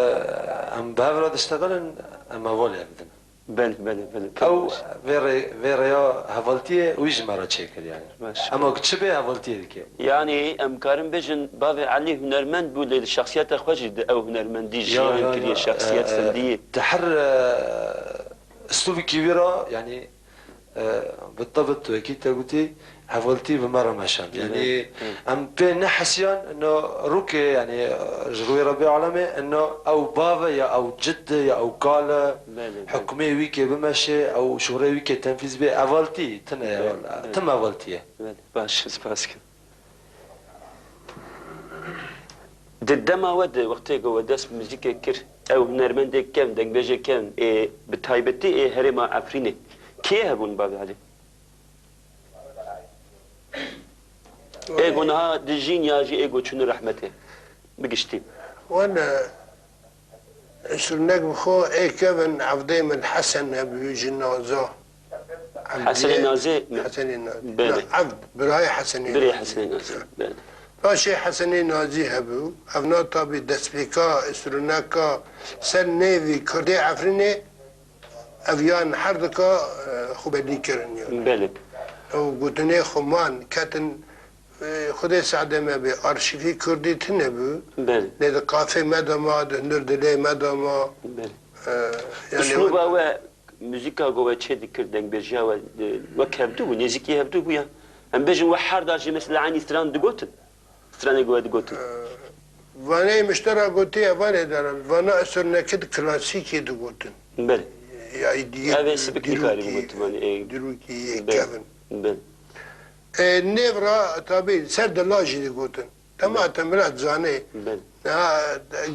em bi hev re diştexilin, em hevalê hev din. Belê, belê, belê. Ew vê rê-, vê rêya hevaltiyê wî ji me re çêkir yanî. Baş. Ema çi bê hevaltiyê dike. Yanî em karin bêjin bavê Elî hunermend bû, lê di şexsiyeta xwe jî di ew hunermendî Ya, jiyan ya, kiriye, ya. Şexsiyet E, e, fendî. Di her, e, stûvekî wî re, yanî, e, bi tebit wekî te gotî, hevaltî bi me re meşand. Yanî, Hı. Em pê nehesiyan, no rûkê, yanî, e, ji rûyê Rebbê alemê, no ew bav e ya ew cid e ya ew kal e, Belê, belê. Hukmê wî kê bimeşê, ew şûrê wî kê tenfîz bê, hevaltî, tine, Belê, belê. Tim hevaltî ye. Belê, baş, spas dikim. Di dema we de, wextê ku we dest bi muzîkê kir, ew hunermendê kevn, dengbêjê kevn, ê, bi taybetî ê herêma Efrînê, kê hebûn bavê Elî? Ê ku niha dijîn ya jî ê ku çûne rehmetê? Bi giştî. Wan, e, Sirnek bi xwe ê kevin evdê min Hesen hebû ji Naza. Hesenê Nazê mi? Hesenê Nazê. Belê. Na, evd, birayê Hesenê Birê Nazê. Hesenê Nazê. Belê. Paşê Hesenê Nazî hebû. Ev na tabî destpêka, sirneka ser nêvî Kurdê Efrînê, ev yan her dika, e, xwe belî kirin yani. Belê. Ew gotinê xwe man, ketin, e, Xwedê sade me bê, arşîvî Kurdî tune bû. Belê. Lê di qafê me de ma, di hundir dilê me de ma. Belê. E, yani Uslûba we, muzîka ku we çê dikir, dengbêjiya we, e, wek hevdû bû, nêzîkî hevdû bû ya? Em bêjin we her da jî mesela eynî stran digotin? Stranê ku we digotin? Vanê miştera gotiye, vanê de re, vana sirnekî di klasîkê digotin. Belê. Ya, yê Ev ê sibik nikarî dîrokî, bigotin, vanê, ê, dîrokî yê belê, kevin. Belê. Ê, nêv ra, tabî, ser dila jî digotin. Dema Belê. Te milet zanê. Belê. Ha,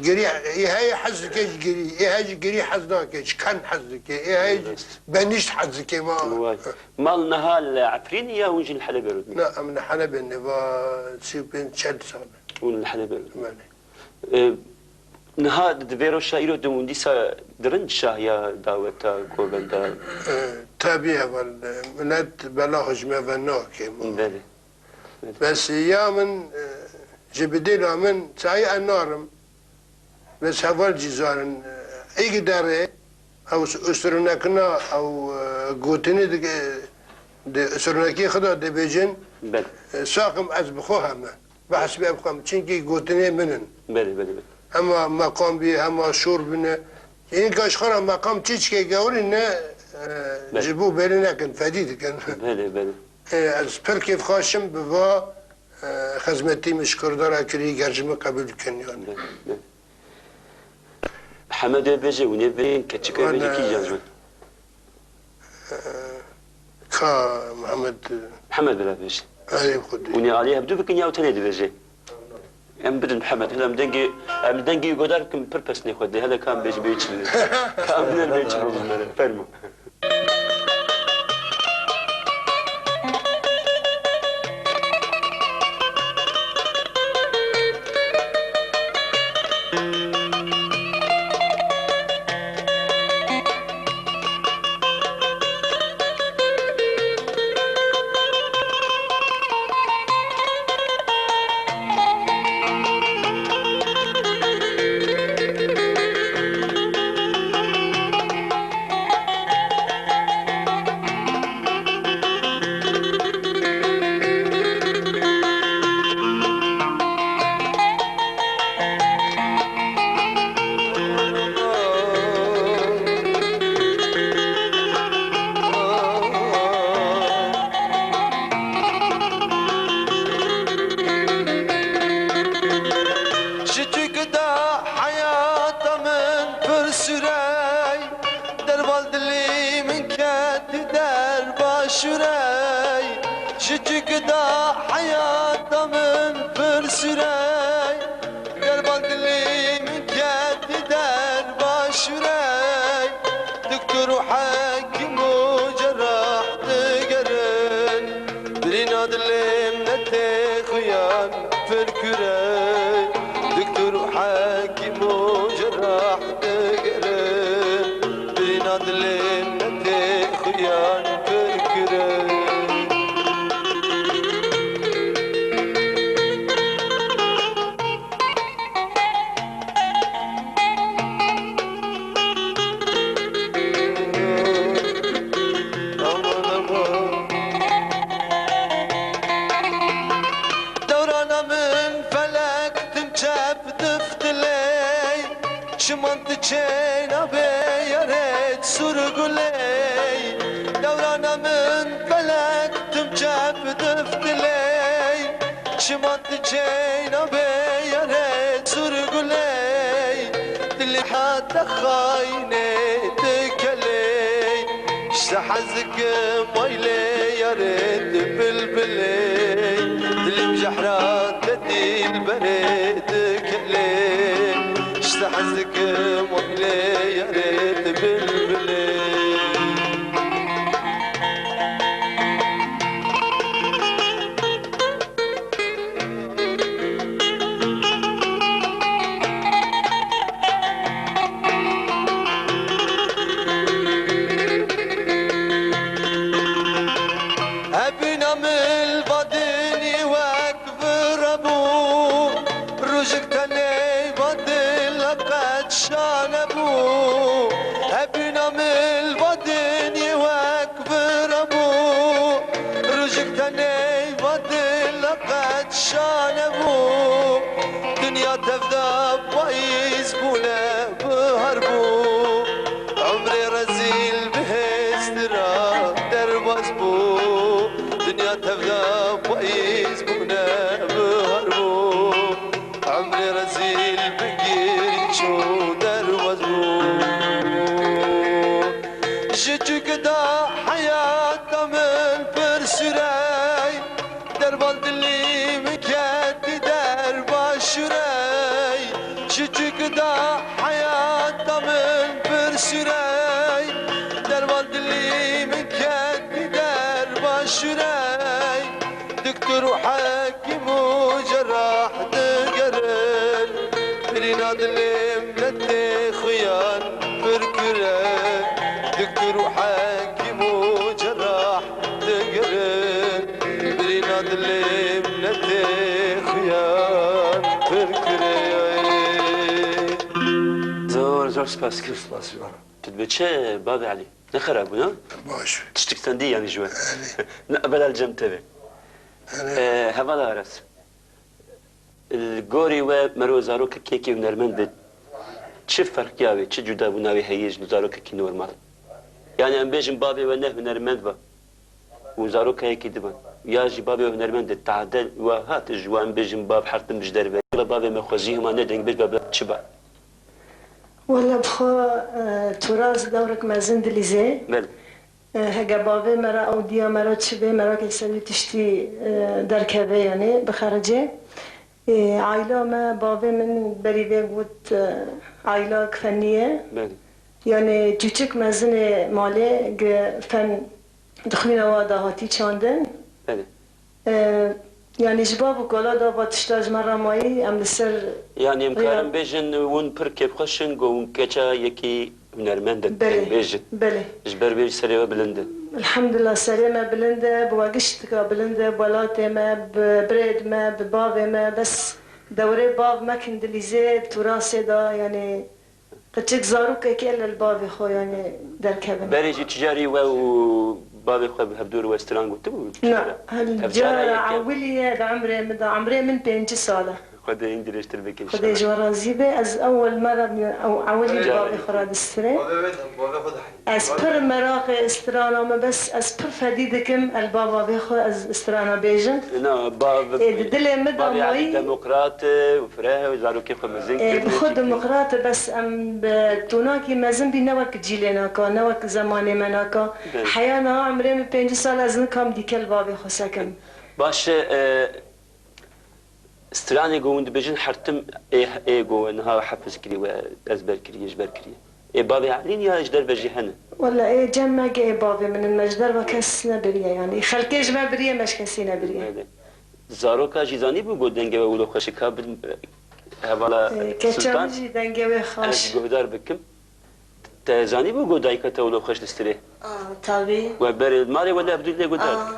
girî, ê heye hez dike ji girî, ê heye ji girî hez nake, ji ken hez dike, ê heye ji Rast. Benîşt hez dike, ma. Way. Mal niha li Efrînê ya hûn jî li Helebê rûdin? Na, em li Helebê ne, va sî û pênc çel sal e. Hûn li Helebê rûdin. Belê. E, niha di vê roşa îro de hûn dîsa dirin şahiya daweta govenda? E, tabî heval, e, milet bela xwe ji me ve nake, ma. Belê. Belê. Bes ya min, e, ji bi dêla min çayî ez narim. Bes heval jî zanin, e, êgî derê, ew s-, usturunekina, ew, e, gotinê di, di usturunekê xwe de dibêjin, Belê. E, saxim ez bi xwe heme. Behs bi ev xem, çinkî gotinê min in. Belê, belê, belê. Hema meqam bî, hema şor bine. Înka ji xwe re meqam çiçkê gewrî ne, e, Belê. Ji bo belê nekin, fedî dikin. Belê, belê. E, ez pir kêfxweş im bi va, e, xizmetî min ji Kurda re kirî, ger ji min qebûl dikin, yani. Belê, belê. Hemedê bêje, hûn ê bêjin, keçika bêje, Wala, kîjan ji wan? e, ka Mihemed, Mihemed bila bêje. Erê xwedê. Hûn ê alî hevdu bikin ya tenê dibêje? Em bidin Mihemed, em dengê, em dengê guhdar bikin, pir pesnê xwe dê, hele ka em bêjin bê çi bidin. Ka em bidin bê çi bidin, fermo. Ji çûk da heyata min pir sûrey, derval dilî min ket derba şûrey. Ji çûk da heyata min pir sûrey, derval dilî min ket derba şûrey. Doktor û hekîm û cerrah digerin, birîna dilê min tê xuyan pir kûr e. Doktor û hekîm û cerrah digerin, birîna dilê min tê xuyan pir kûr e. Aman, aman. Dewrana min felek tim çep diftiley, çiman diçê navê yarê Sûrguley. Dewrana min felek tim çep diftiley, çiman diçê navê yarê Sûrguley. Dilî heta xaynê dikeley, ji te hez dikim waylê yarê tu bilbilê. Dilîm jehra te dîlberê dikelê, ji te hez dikim waylê yarê tu bilbilê. Hebûna min li va dinyê wek vir hebû, rojek tenê va dila qet şa nebû. Hebûna min li va dinyê wek vir hebû, rojek tenê va dila qet şa nebû. Dinya tevda payîz bûne bihar bû. Umrê rezîl bihêz tira derbaz bû. Dinya tevda payîz bûne bihar bû. Umrê rezîl bi gîrî çû derbaz bû. Ji çûk da heyata min pir sûrey, derval dilî min ketî derba şûrey. Ji çûk da heyata min pir sûrey, derval dilî min ketî derba şûrey. Doktor û hekîm û cerrah digerin, birîna dilê min tê xuyan pir kûr e. Doktor û hekîm û cerrah digerin, birîna dilê min tê xuyan pir kûr e. Zor, zor spas dikim. Spas, ji we re. Tu dibê çi, bavê Elî? Ne xerab bû, ya? Baş. Tiştik sendî, yanî, ji we? Erê. Ne, evvela li cem te be. Erê. Ee, hevala Aras. Li gorî we mero zarokekî hunermend be, çi ferqiya wê, çi cudabûna wê heye ji zarokekî normal? Yanî em bêjin bavê we ne hunermend ba û zarok heyekî diban. Ya jî bavê we hunermend e, tade we hat ji we em bêjin bav her tim ji derve. Wela bavê me xwezî hema ne dengbêj ba, bila çi ba? Wela bi xwe, e, Turaz dewrek mezin dilîzê. Belê. E, hege bavê me re ew diya me re çi bê, merakê ser wî tiştî, e, derkeve, yanî bixericê. Ê, aîla me, bavê min berî vê got, e, aîla kifenî ye. Belê. Yanî çûçik mezinê malê gi fen dixwîne wa da hatî çandin. Belê. E, yanî ji bav û kala da va tişta ji me re mayî, em li ser Yanî em rêya karin bêjin, hûn pir kêfxweş in, ku hûn keça yekî hunermend in, Belê, em bêjin. Belê. Ji ber vê jî serê we bilind e. Elhamdulillah, serê me bilind e, bi we giştika bilind e, bi welatê me, bi birêd me, bi bavê me, bes dewrê bav me kindilîzê, turasê da, yanî qeçik zarokekê li bavê xwe, yanî derkevin. Berê jî tu carî we û bavê xwe bi hevdûr we stran gotibû? Na, Cara? Ev cara cara yekem. Ewilî ye di emrê min de, emrê min pêncî sal e. Xwedê hîn dirêjtir bike Xwedê ji inşallah. We razî be. Ez ewel me re ew ewilî Cara bavê xwe re distirê. Bavê wê de, bavê xwe de heyî. Ez pir meraqê strana me, bes ez pir fedî dikim, el bava vê xwe ez strana bêjim. Na, bav-, Ê, di dilê min de bavê Elî mayî. Demokrat e û fireh e, zarokê xwe mezin Ê, kir, bi xwe çi kir? Demokrat e, bes em bi tonakî mezin bî, ne wek cîlê naka, ne wek zemanê me naka. Evet. Heya niha emrê min pêncî sal, ez nikam dîke li bavê xwe sekim. Baş e, e, Stranê ku hûn dibêjin hertim ê, ê ku niha hefiz kirî we ezber kiriye, ji ber kiriye. Ê bavê Elîn ya ji derve jî hene? Wele ê cem me ge ê bavê min in, me ji derve kes nebiriye yanî. Xelkê ji me biriye, me ji kesî nebiriye. Belê. Zaroka jî zanîbû ku dengê we wilo xweş e, ka bin hevala Ê, keça Sultan, min jî dengê wê ez xweş. Guhdar bikim. Te zanîbû ku dayika te wilo xweş distirê? A, tabî. We berê, malê we li Ebdûlê guhdar A. kir.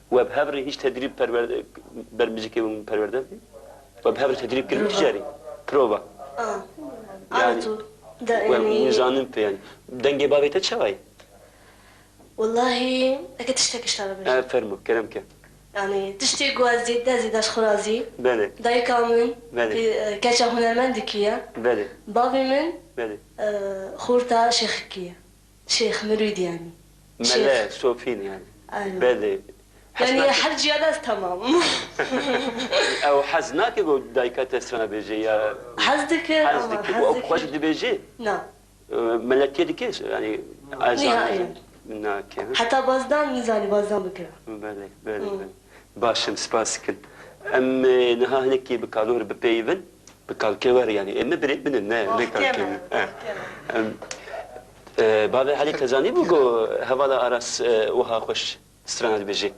We bi hev re hîç tedrîb perwer-, ber muzîkê hûn perwerde bî? We bi hev re tedrîb kir tu carî? Prova. A. Yanî, Artu. Da, we yanî nizanin pê yanî. Dengê bavê te çawa ye? Wellahî, eke tiştek ji te re bêjim. E, fermo, kerem ke. Yanî, tiştê ku ez zêde, zêde ji xwe razî. Belê. Dayika min, Belê. pê-, e, keça hunermendikî ye. Belê. Bavê min, Belê. e, xorta şêxikî ye. Şêx Mirûdî yanî. Mele, Şêx. Sofîn yanî. Aynen. Belê. Hez Yanî nake- her ciya de ez temam. Ew hez nake ku dayika te strana bêje ya? Hez dikir, Hez ama dikir. hez Ew dikir. xweş dibêje? Na. E, meletiye dike, yanî, ez Nihayî. zanim nake, ha? Heta bazdan nizanî, bazdan bikira. Belê, belê, Hmm. belê. Baş in, spas dikin. Em, e, niha hinekî bi kalor bipeyivin, bi kalkê wer, yanî, em birê binin, ne, ne Wextê kalkê me, min. Ha. wextê me. Em, e, bavê Helî te zanîbû ku hevala Aras, e, wiha xweş strana dibêje?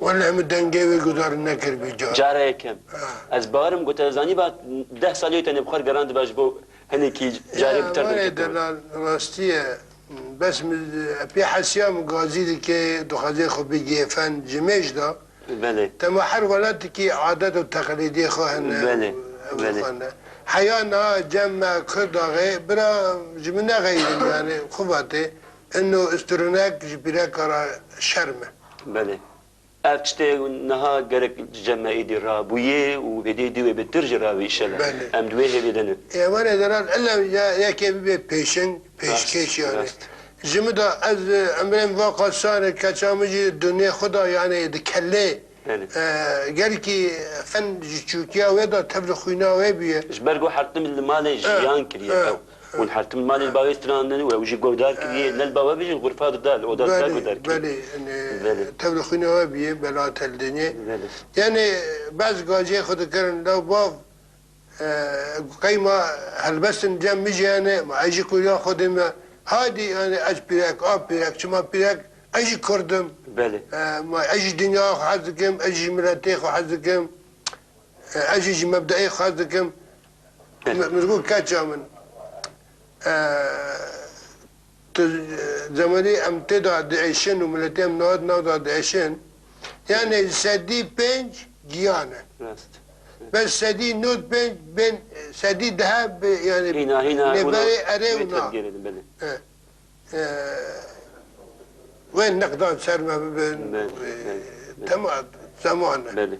Wele min dengê wê guhdar nekiribî car. Cara yekem. Ha. Ez bawerim ku te zanîba deh salî tenê bi xwe re gerandiba ji bo hinekî carê Ya, bi te re vanê derketiba. Delal, rastî ye. Bes min, pê hesiya min gazî dike, dixwaze xwe bigihê fen ji mêj de. Belê. Tema her welatekî adet û teqlîdê xwe hene. Belê, Ew belê. xwe ne. Heya niha cem me Kurdaxê, bira ji min nexeyirin yani, xwe vatê. Ino istirunek ji pîreka re şerm e. Belê. Ev tiştê niha gerek cem me êdî rabûyê û hêdî dî wê bêtir jî rawî înşellah. Belê. Em di wê hêvê de ne. Ê, were deran, illa ya yekê bibe pêşeng, Rast, pêşkêş yani. rast. Ji min de ez, e, emrê min va qasar e, keça min jî dinyê xwe da yani di kellê. Belê. E, gelkî fen ji çûkiya wê de tevli xwîna wê bûye. Ji ber ku hertim li malê E, jiyan kiriye e, ew. e. Hûn hertim malê li bavê strandin û ew jî guhdar kiriye, ne li bava bijîn, xurfa dida, li oda dida Belê, guhdar kiriye. belê, yani, Belê. tevli xwîna we bûye, bela tel dinyê. Belê. Yani, bez gacê xwe dikirin, law bav, e, qeyma helbestin cem mijiyane, ma ejî kuya xwe dime, hadi, yani, ez pîrek, a pîrek, çima pîrek, ez jî kurdim. Belê. E, ma ez jî dinya xwe hez dikim, ez jî miletê xwe hez dikim. E, ez jî ji mebdeê xwe hez dikim. Belê. Min, min got keça min. E, tu, e, zemanî em tê de diêşin û miletê em newad nav de diêşin. Yani sedî pênc giyan e. Rast. Bes sedî nod pênc bên, sedî deh bi, yani Hîna, hîna, nêberê wilo erê wê û na. tedgêrê din, belê. E. E, wê neqdan ser me bibin, Belê, e, belê, belê. tema zeman e. Belê.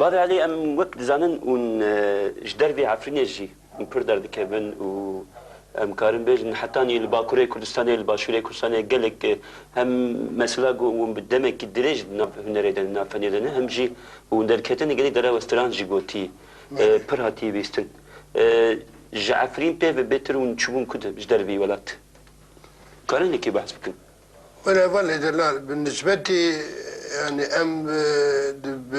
Bavê Elî, em wek dizanin, hûn, e, ji dervê Efrînê jî hûn pir derdikevin û em karin bêjin, hetanî li Bakurê Kurdistanê, li Başûrê Kurdistanê gelek, e, hem mesela ku hûn bi demekî dirêj di nav hunerê de, di nav fenê de ne, hem jî hûn derketin gelek dera we stran jî gotî, e, Belê. pir hatî bîstin. E, ji Efrîn pê ve bêtir hûn çûbûn ku ji dervê welat? Karin hinekî behs bikin? Wele, wele, delal, bi nisbetî, yani, em, e, di, bi,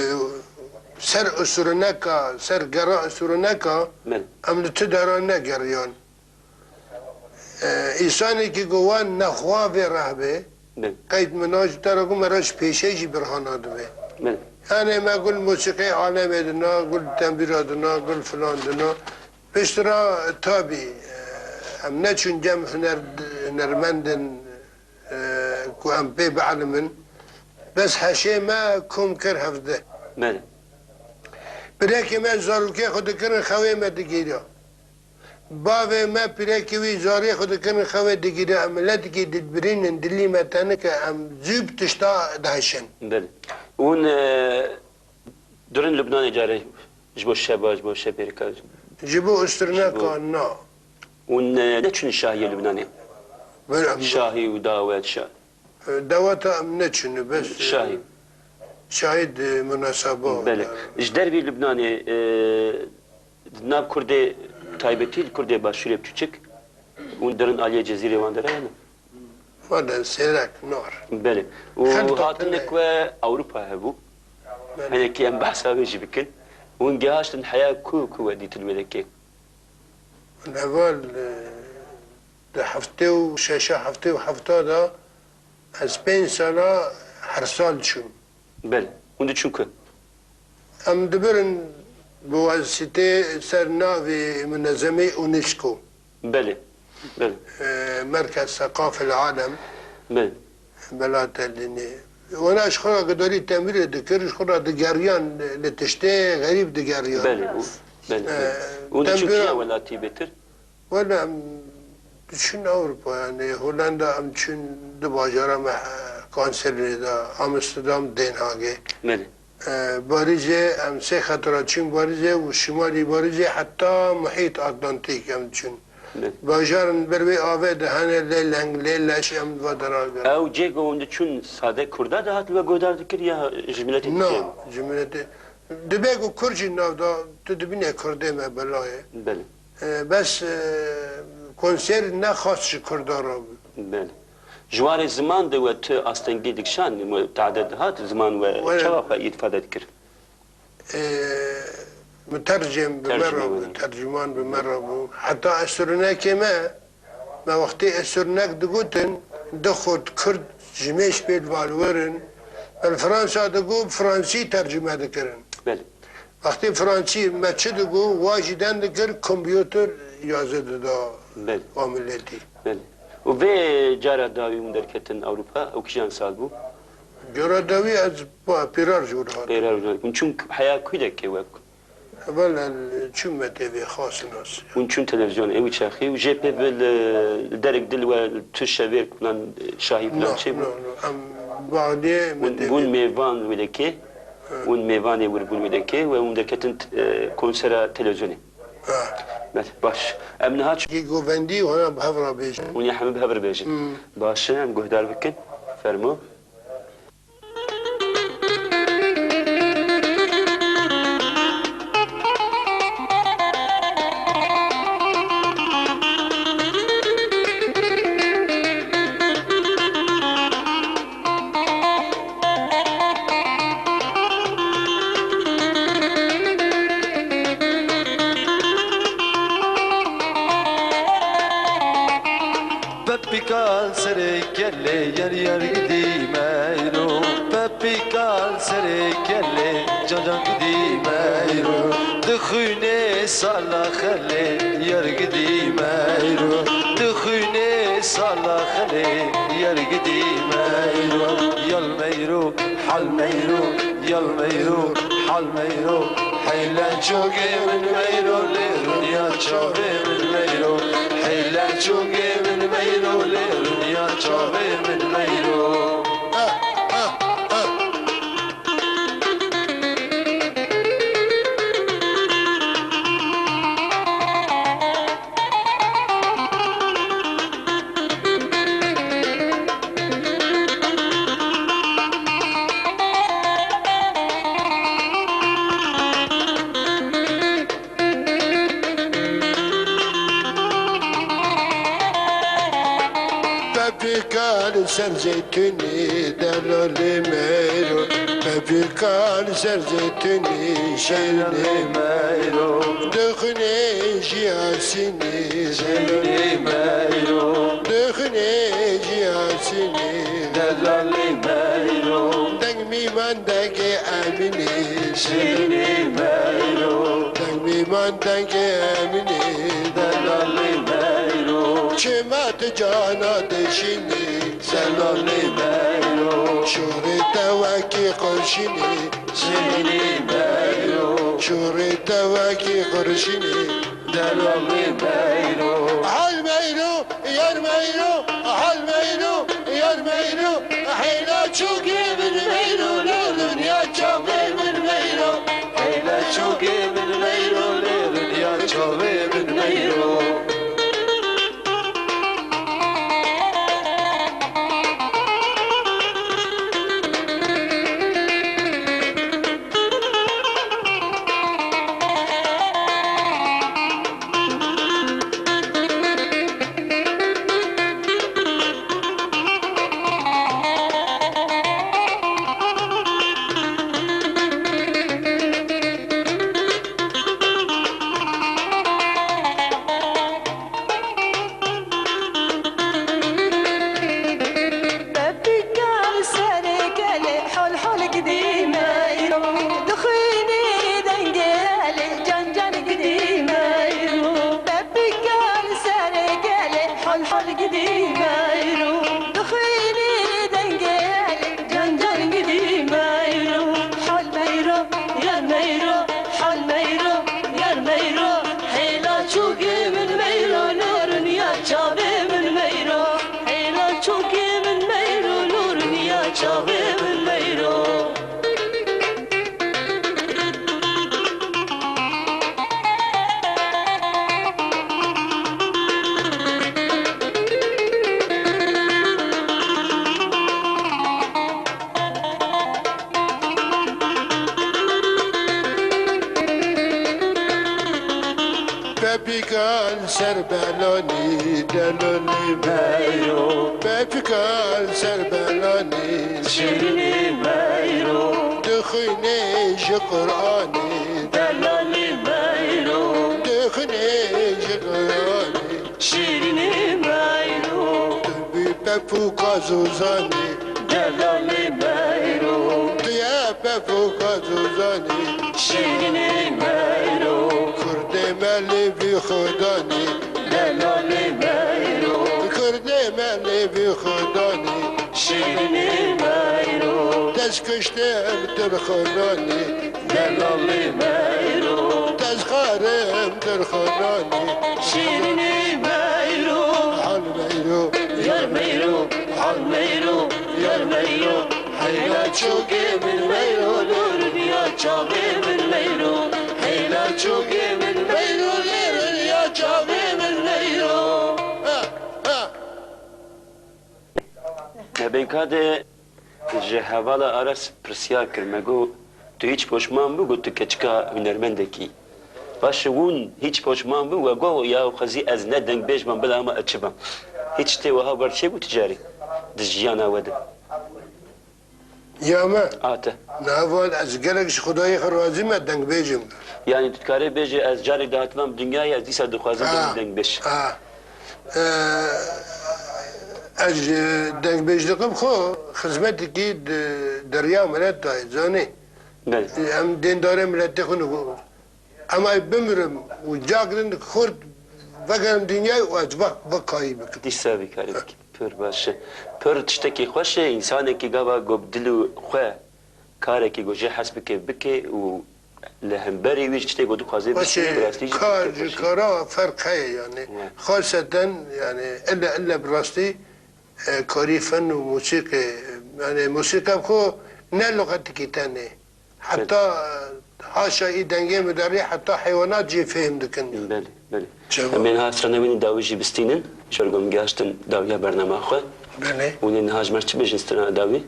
ser usûrineka, ser gera usûrineka, Belê. em li tu dera negeriyan. E, îsanekî ku wan nexwa vê rehbê, Belê. qeyd min a ji te re ku me re ji pêşê jî birhana dibe. Belê. Yanê me gul musîqê alemê dina, gul tembîra dina, gul filan dina. Piştre tabî, e, em neçûn cem huner-, hunermendin, e, ku em pê bielimin. Bes heşê me kom kir hevdeh. Belê. Pirekê me zarokê xwe dikirin xewê me digêriya. Bavê me pîrekê wî zarê xwe dikirin xewê digîre, em miletikî dibirînin, dilî me tenik e, em zû bi tişta dihişin. Belê. Hûn, e, durin Lubnanê carê ji bo şeba, ji bo şepêrika? Ji bo ustirneka, Ji bo na. Hûn, e, neçûn şahiyê Lubnanê? Belê, em Şahî û dawet şa- Daweta em neçûne, bes, Şahî. Şahî di munaseba Belê. de. Ji dervî Lubnanê, e, di nav Kurdê taybetî, li Kurdê başûrê biçûçik, hûn dirin aliyê Cezîrê wan de re ne? Wele sêrek nor. Belê. Û Xelta hatine tune. ku we Ewropa hebû. Belê. Hinekî em behsa wê jî bikin. Hûn gihaştin heya ku, ku we dîtin wê dekê? Heval, e, di heftê û şeşa, heftê û hefta de ez pênc sala her sal diçûm. Belê. Hûn diçûn ku? Em dibirin bi wesîtê ser navê munezemê UNESCO. Belê. Belê. E, Merkez Seqafil Alem. Belê. Belatelînê. Wana ji xwe re gudarî temîrê dikir, ji xwe re digeriyan li tiştê xerîb digeriyan. Belê, û, belê, E, belê. Û diçûn tembira- kîya welatî bêtir? Wele em diçûn Ewropa, yani Hollanda em çûn du bajara me, e, konserê de, Amsterdam, Den Haagê. Belê. E, Barîzê, em sê xetira çûn Barîzê û şimalî Barîzê heta Muhît Atlantîk em diçûn. Belê. Bajarên ber wê avê de hene lê leng, lê leş em va dera girin. Ew cê ku hûn diçûn sade Kurda dihat li we guhdar dikir ya ji miletê Na, dîkê? ji miletê. Dibe ku Kurd jî nav da, tu dibîne Kurdê me belayê. Belê. E, bes, e, konser ne xas ji Kurda re bû. Belê. Ji warê ziman de we tu astengî dikişand, we tehdid dihat, ziman we We- çawa xwe îfade dikir? E, mutercim bi me Tercüme re bû, were. tercüman bi me re bû. Heta esrûnekê me, me wextê esrûnek digotin, du xort Kurd ji mêj pê li balwer in. Me li Fransa digot, Fransî tercüme dikirin. Belê. Wextê Fransî me çi digot, wa jî den dikir, kompyuter yazê dida Belê. wa miletî. Belê. Û vê cara dawî hûn derketin Ewropa, ew kîjan sal bû? Cara dawî ez pa-, pêrar ji wir hatim. Pêrar ji wir. Hûn çûn heya kû dekê we? Wele çûm me tê vê xas nas. Hûn çûn televîzyonê wî çaxî û jê pê bi li, li derek dil we tu şevêr plan, şahî plan Na, çê bû? na, na. Em baliyê me Hûn tê bûn vê. mêvan wê dekê, Hı. hûn mêvanê wir bûn wê dekê we hûn derketin, e, konsera televîzyonê. Ha. Belê, baş. Em niha ç- Kî govendî û hena bi hev re bêjin. Hûn ya hemî bi hev re bêjin. Hmm. Baş e, em guhdar bikin. Fermo. Pepîka li serê kelê yer yer gidî meyro. Pepîka li serê kelê can can gidî meyro. Di xwînê sala xelê yer gidî meyro. Di xwînê sala xelê yer gidî meyro. Yal meyro, hal meyro, yal meyro, hal meyro. Hey lençokê min meyro, lê rûniya çavê min meyro. Hey lençokê min meyro, lê rûniya çavê min meyro. Pepîka li Ser zeytûnê delalê meyro, pepîkan ser zeytûnê şêrînê meyro. Dixwînê ji Yasînê şêrînê meyro. Dixwînê ji Yasînê delalê meyro. Deng mîman dengê Emînê şêrînê meyro. Deng mîman dengê Emînê delalê meyro. Çima tu cana dişînî? Delalê meyro. Şûrê te wekî qurşînê. Şêrînê meyro. Şûrê te wekî qurşînê. Delalê meyro. Hal meyro, yar meyro, hal meyro, yar meyro. Heyla çûkê min meyro, li dinya çavê min meyro. Heyla çûkê min meyro, li dinya çavê min meyro. Pepîka li serê kelê hol hol gidî meyro. Dixwînî dengê helê can can gidî meyro. Pepîka li serê kelê hol hol gidî meyro. Dixwînî dengê helê can can gidî meyro. Hol meyro, yar meyro, hol meyro, yar meyro. Heyla çûkê min meyro, li dinya çavê min meyro. Heyla çûkê min meyro, li dinya çavê min meyro. Pepîkan ser belanî delalê meyro. Pepîkan ser belanî şêrînê meyro. Dixwînê ji Quranê delalê meyro. Dixwînê ji Quranê şêrînê meyro. Tu bî pepûka zozanê delalê meyro. Tu ye pepûka zozanê şêrînê meyro. Kurdê me lê vî xudanê delalê meyro. Kurdê me lê vî xudanê şêrînê meyro. Dest kuştim tu li xudanê delalê meyro. Dest xarim tu li xudanê şêrînê meyro. Hal meyro, yar meyro, hal meyro, yar meyro. Heyla çûkê min meyro, li dinya çavê min meyro. Heyla çûkê min meyro, li dinya çavê min meyro. Ha, ha. Me bênkadê ji hevala Aras pirsiyar kir, me got, "Tu hîç poşman bû?" Got, "Tu keçika hunermendekî." Paşê hûn hîç poşman bû, we got, "Ya xwezî ez ne dengbêj bam, bila ama ez çi bam?" Hîç tiştê wiha wer çêbû tu carî di jiyana we de? Ya me? A te? Niha ez gelek ji Xwedayê xwe razî me, dengbêj im. Yanî tu dikarê bêjî, "Ez carek dahatibam dinyayê, ez dîsa dixwazim bibim dengbêj." Ha. Ee, ez ji dengbêjliqê xwe xizmetekî di, di riya milet dayê, zanî. Belê. Em dêndarê miletê xwe ne. Em ay bimirim û cagrin xurt vegerim dinyayê û ez vak, vak kayî bikim. Dîsa vî karî bikî. Pir baş e. Pir tiştekî xweş e, însanekî gava ku bi dil û xwe karekî ku jê hez bike, bike û li hemberî wî ji tiştê ku dixwaze bistîne, bi rastî jî kar ji kara ferq heye yani. Xaseten yani elle, elle bi rastî, e, karî fen û musîqê, yani musîqe bi xwe ne luxetekî tenê. Heta, e, haşa î dengê midarî heta heywanat jî fêhm dikin. Belê, belê. Çawa? Em ê niha strana wî dawî jî bistînin, ji ber ku em gihaştin dawiya bernama xwe. Belê. Hûn ê niha ji me çi bêjin strana dawî?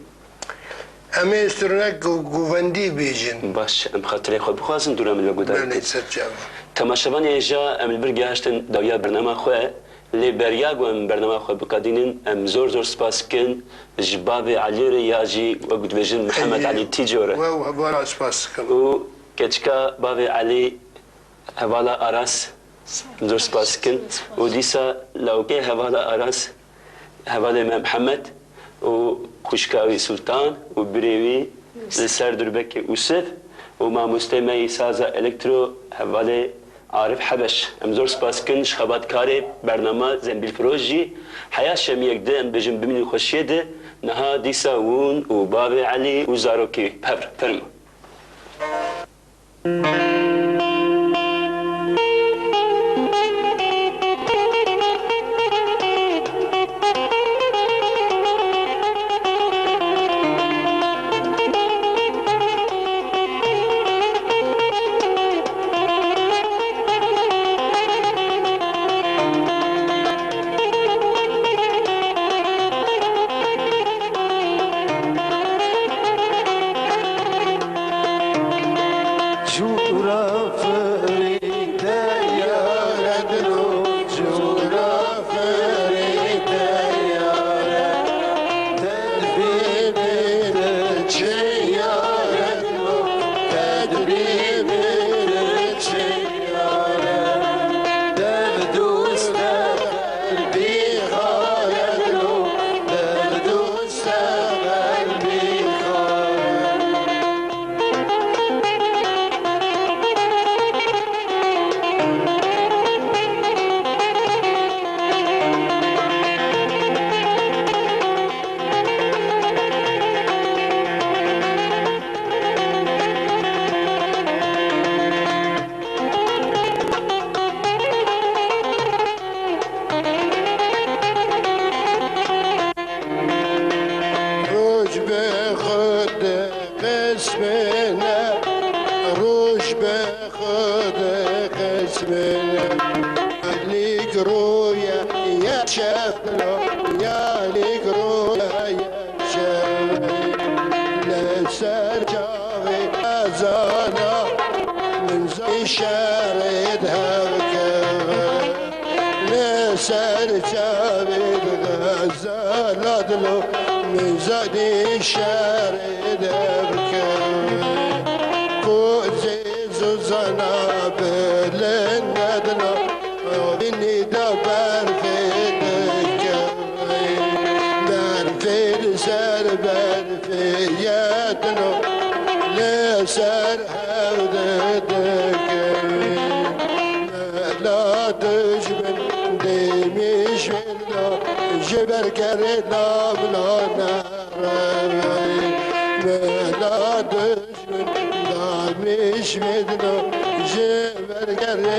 Em ê stronek gu-, guvendî bêjin. Baş, em xatirê xwe bixwazin, dûra min ve guhdar bikin. Belê, ser çava. Temaşevanê hêja, em li vir gihaştin dawiya bernama xwe. Lê beriya ku em bernama xwe biqedînin, em zor zor spas dikin ji bavê Elî re ya jî wek dibêjin Mihemed Elî Tîco re. We, we, we spas dikim. Û keçika bavê Elî hevala Aras, em zor spas dikin. Û dîsa lawkê hevala Aras, hevalê me Mihemed û xwişka wî Sultan û birê wî li ser Durbekê Ûsif û mamostê me yî saza elektro hevalê Arif Hebeş. Em zor spas dikin ji xebatkarê bernama Zembîlfiroş jî. Heya şemiyek di em dibêjin bimînin xweşiyê di. Niha dîsa hûn û bavê Elî û zarokê bi hev re. Fermo. Roj be xwe de qesmene, roj be xwe de qesmene. Lig roye ye şeflo, ya lig roye ye şeflo. Li ser çavê ezana min zî şerê di hev keve. Li ser çavê di xezala dilo, min zî şerê di hev keve. Ku zîz û zana bilind nedina, binî de berfê dikeve. Berfê li ser berfê ye dino, li ser hev didikevî. Mela dijmin demîş vedino, ji ber kerê navla nerevî. Mela dijmin demîş vedino, ji ber kerê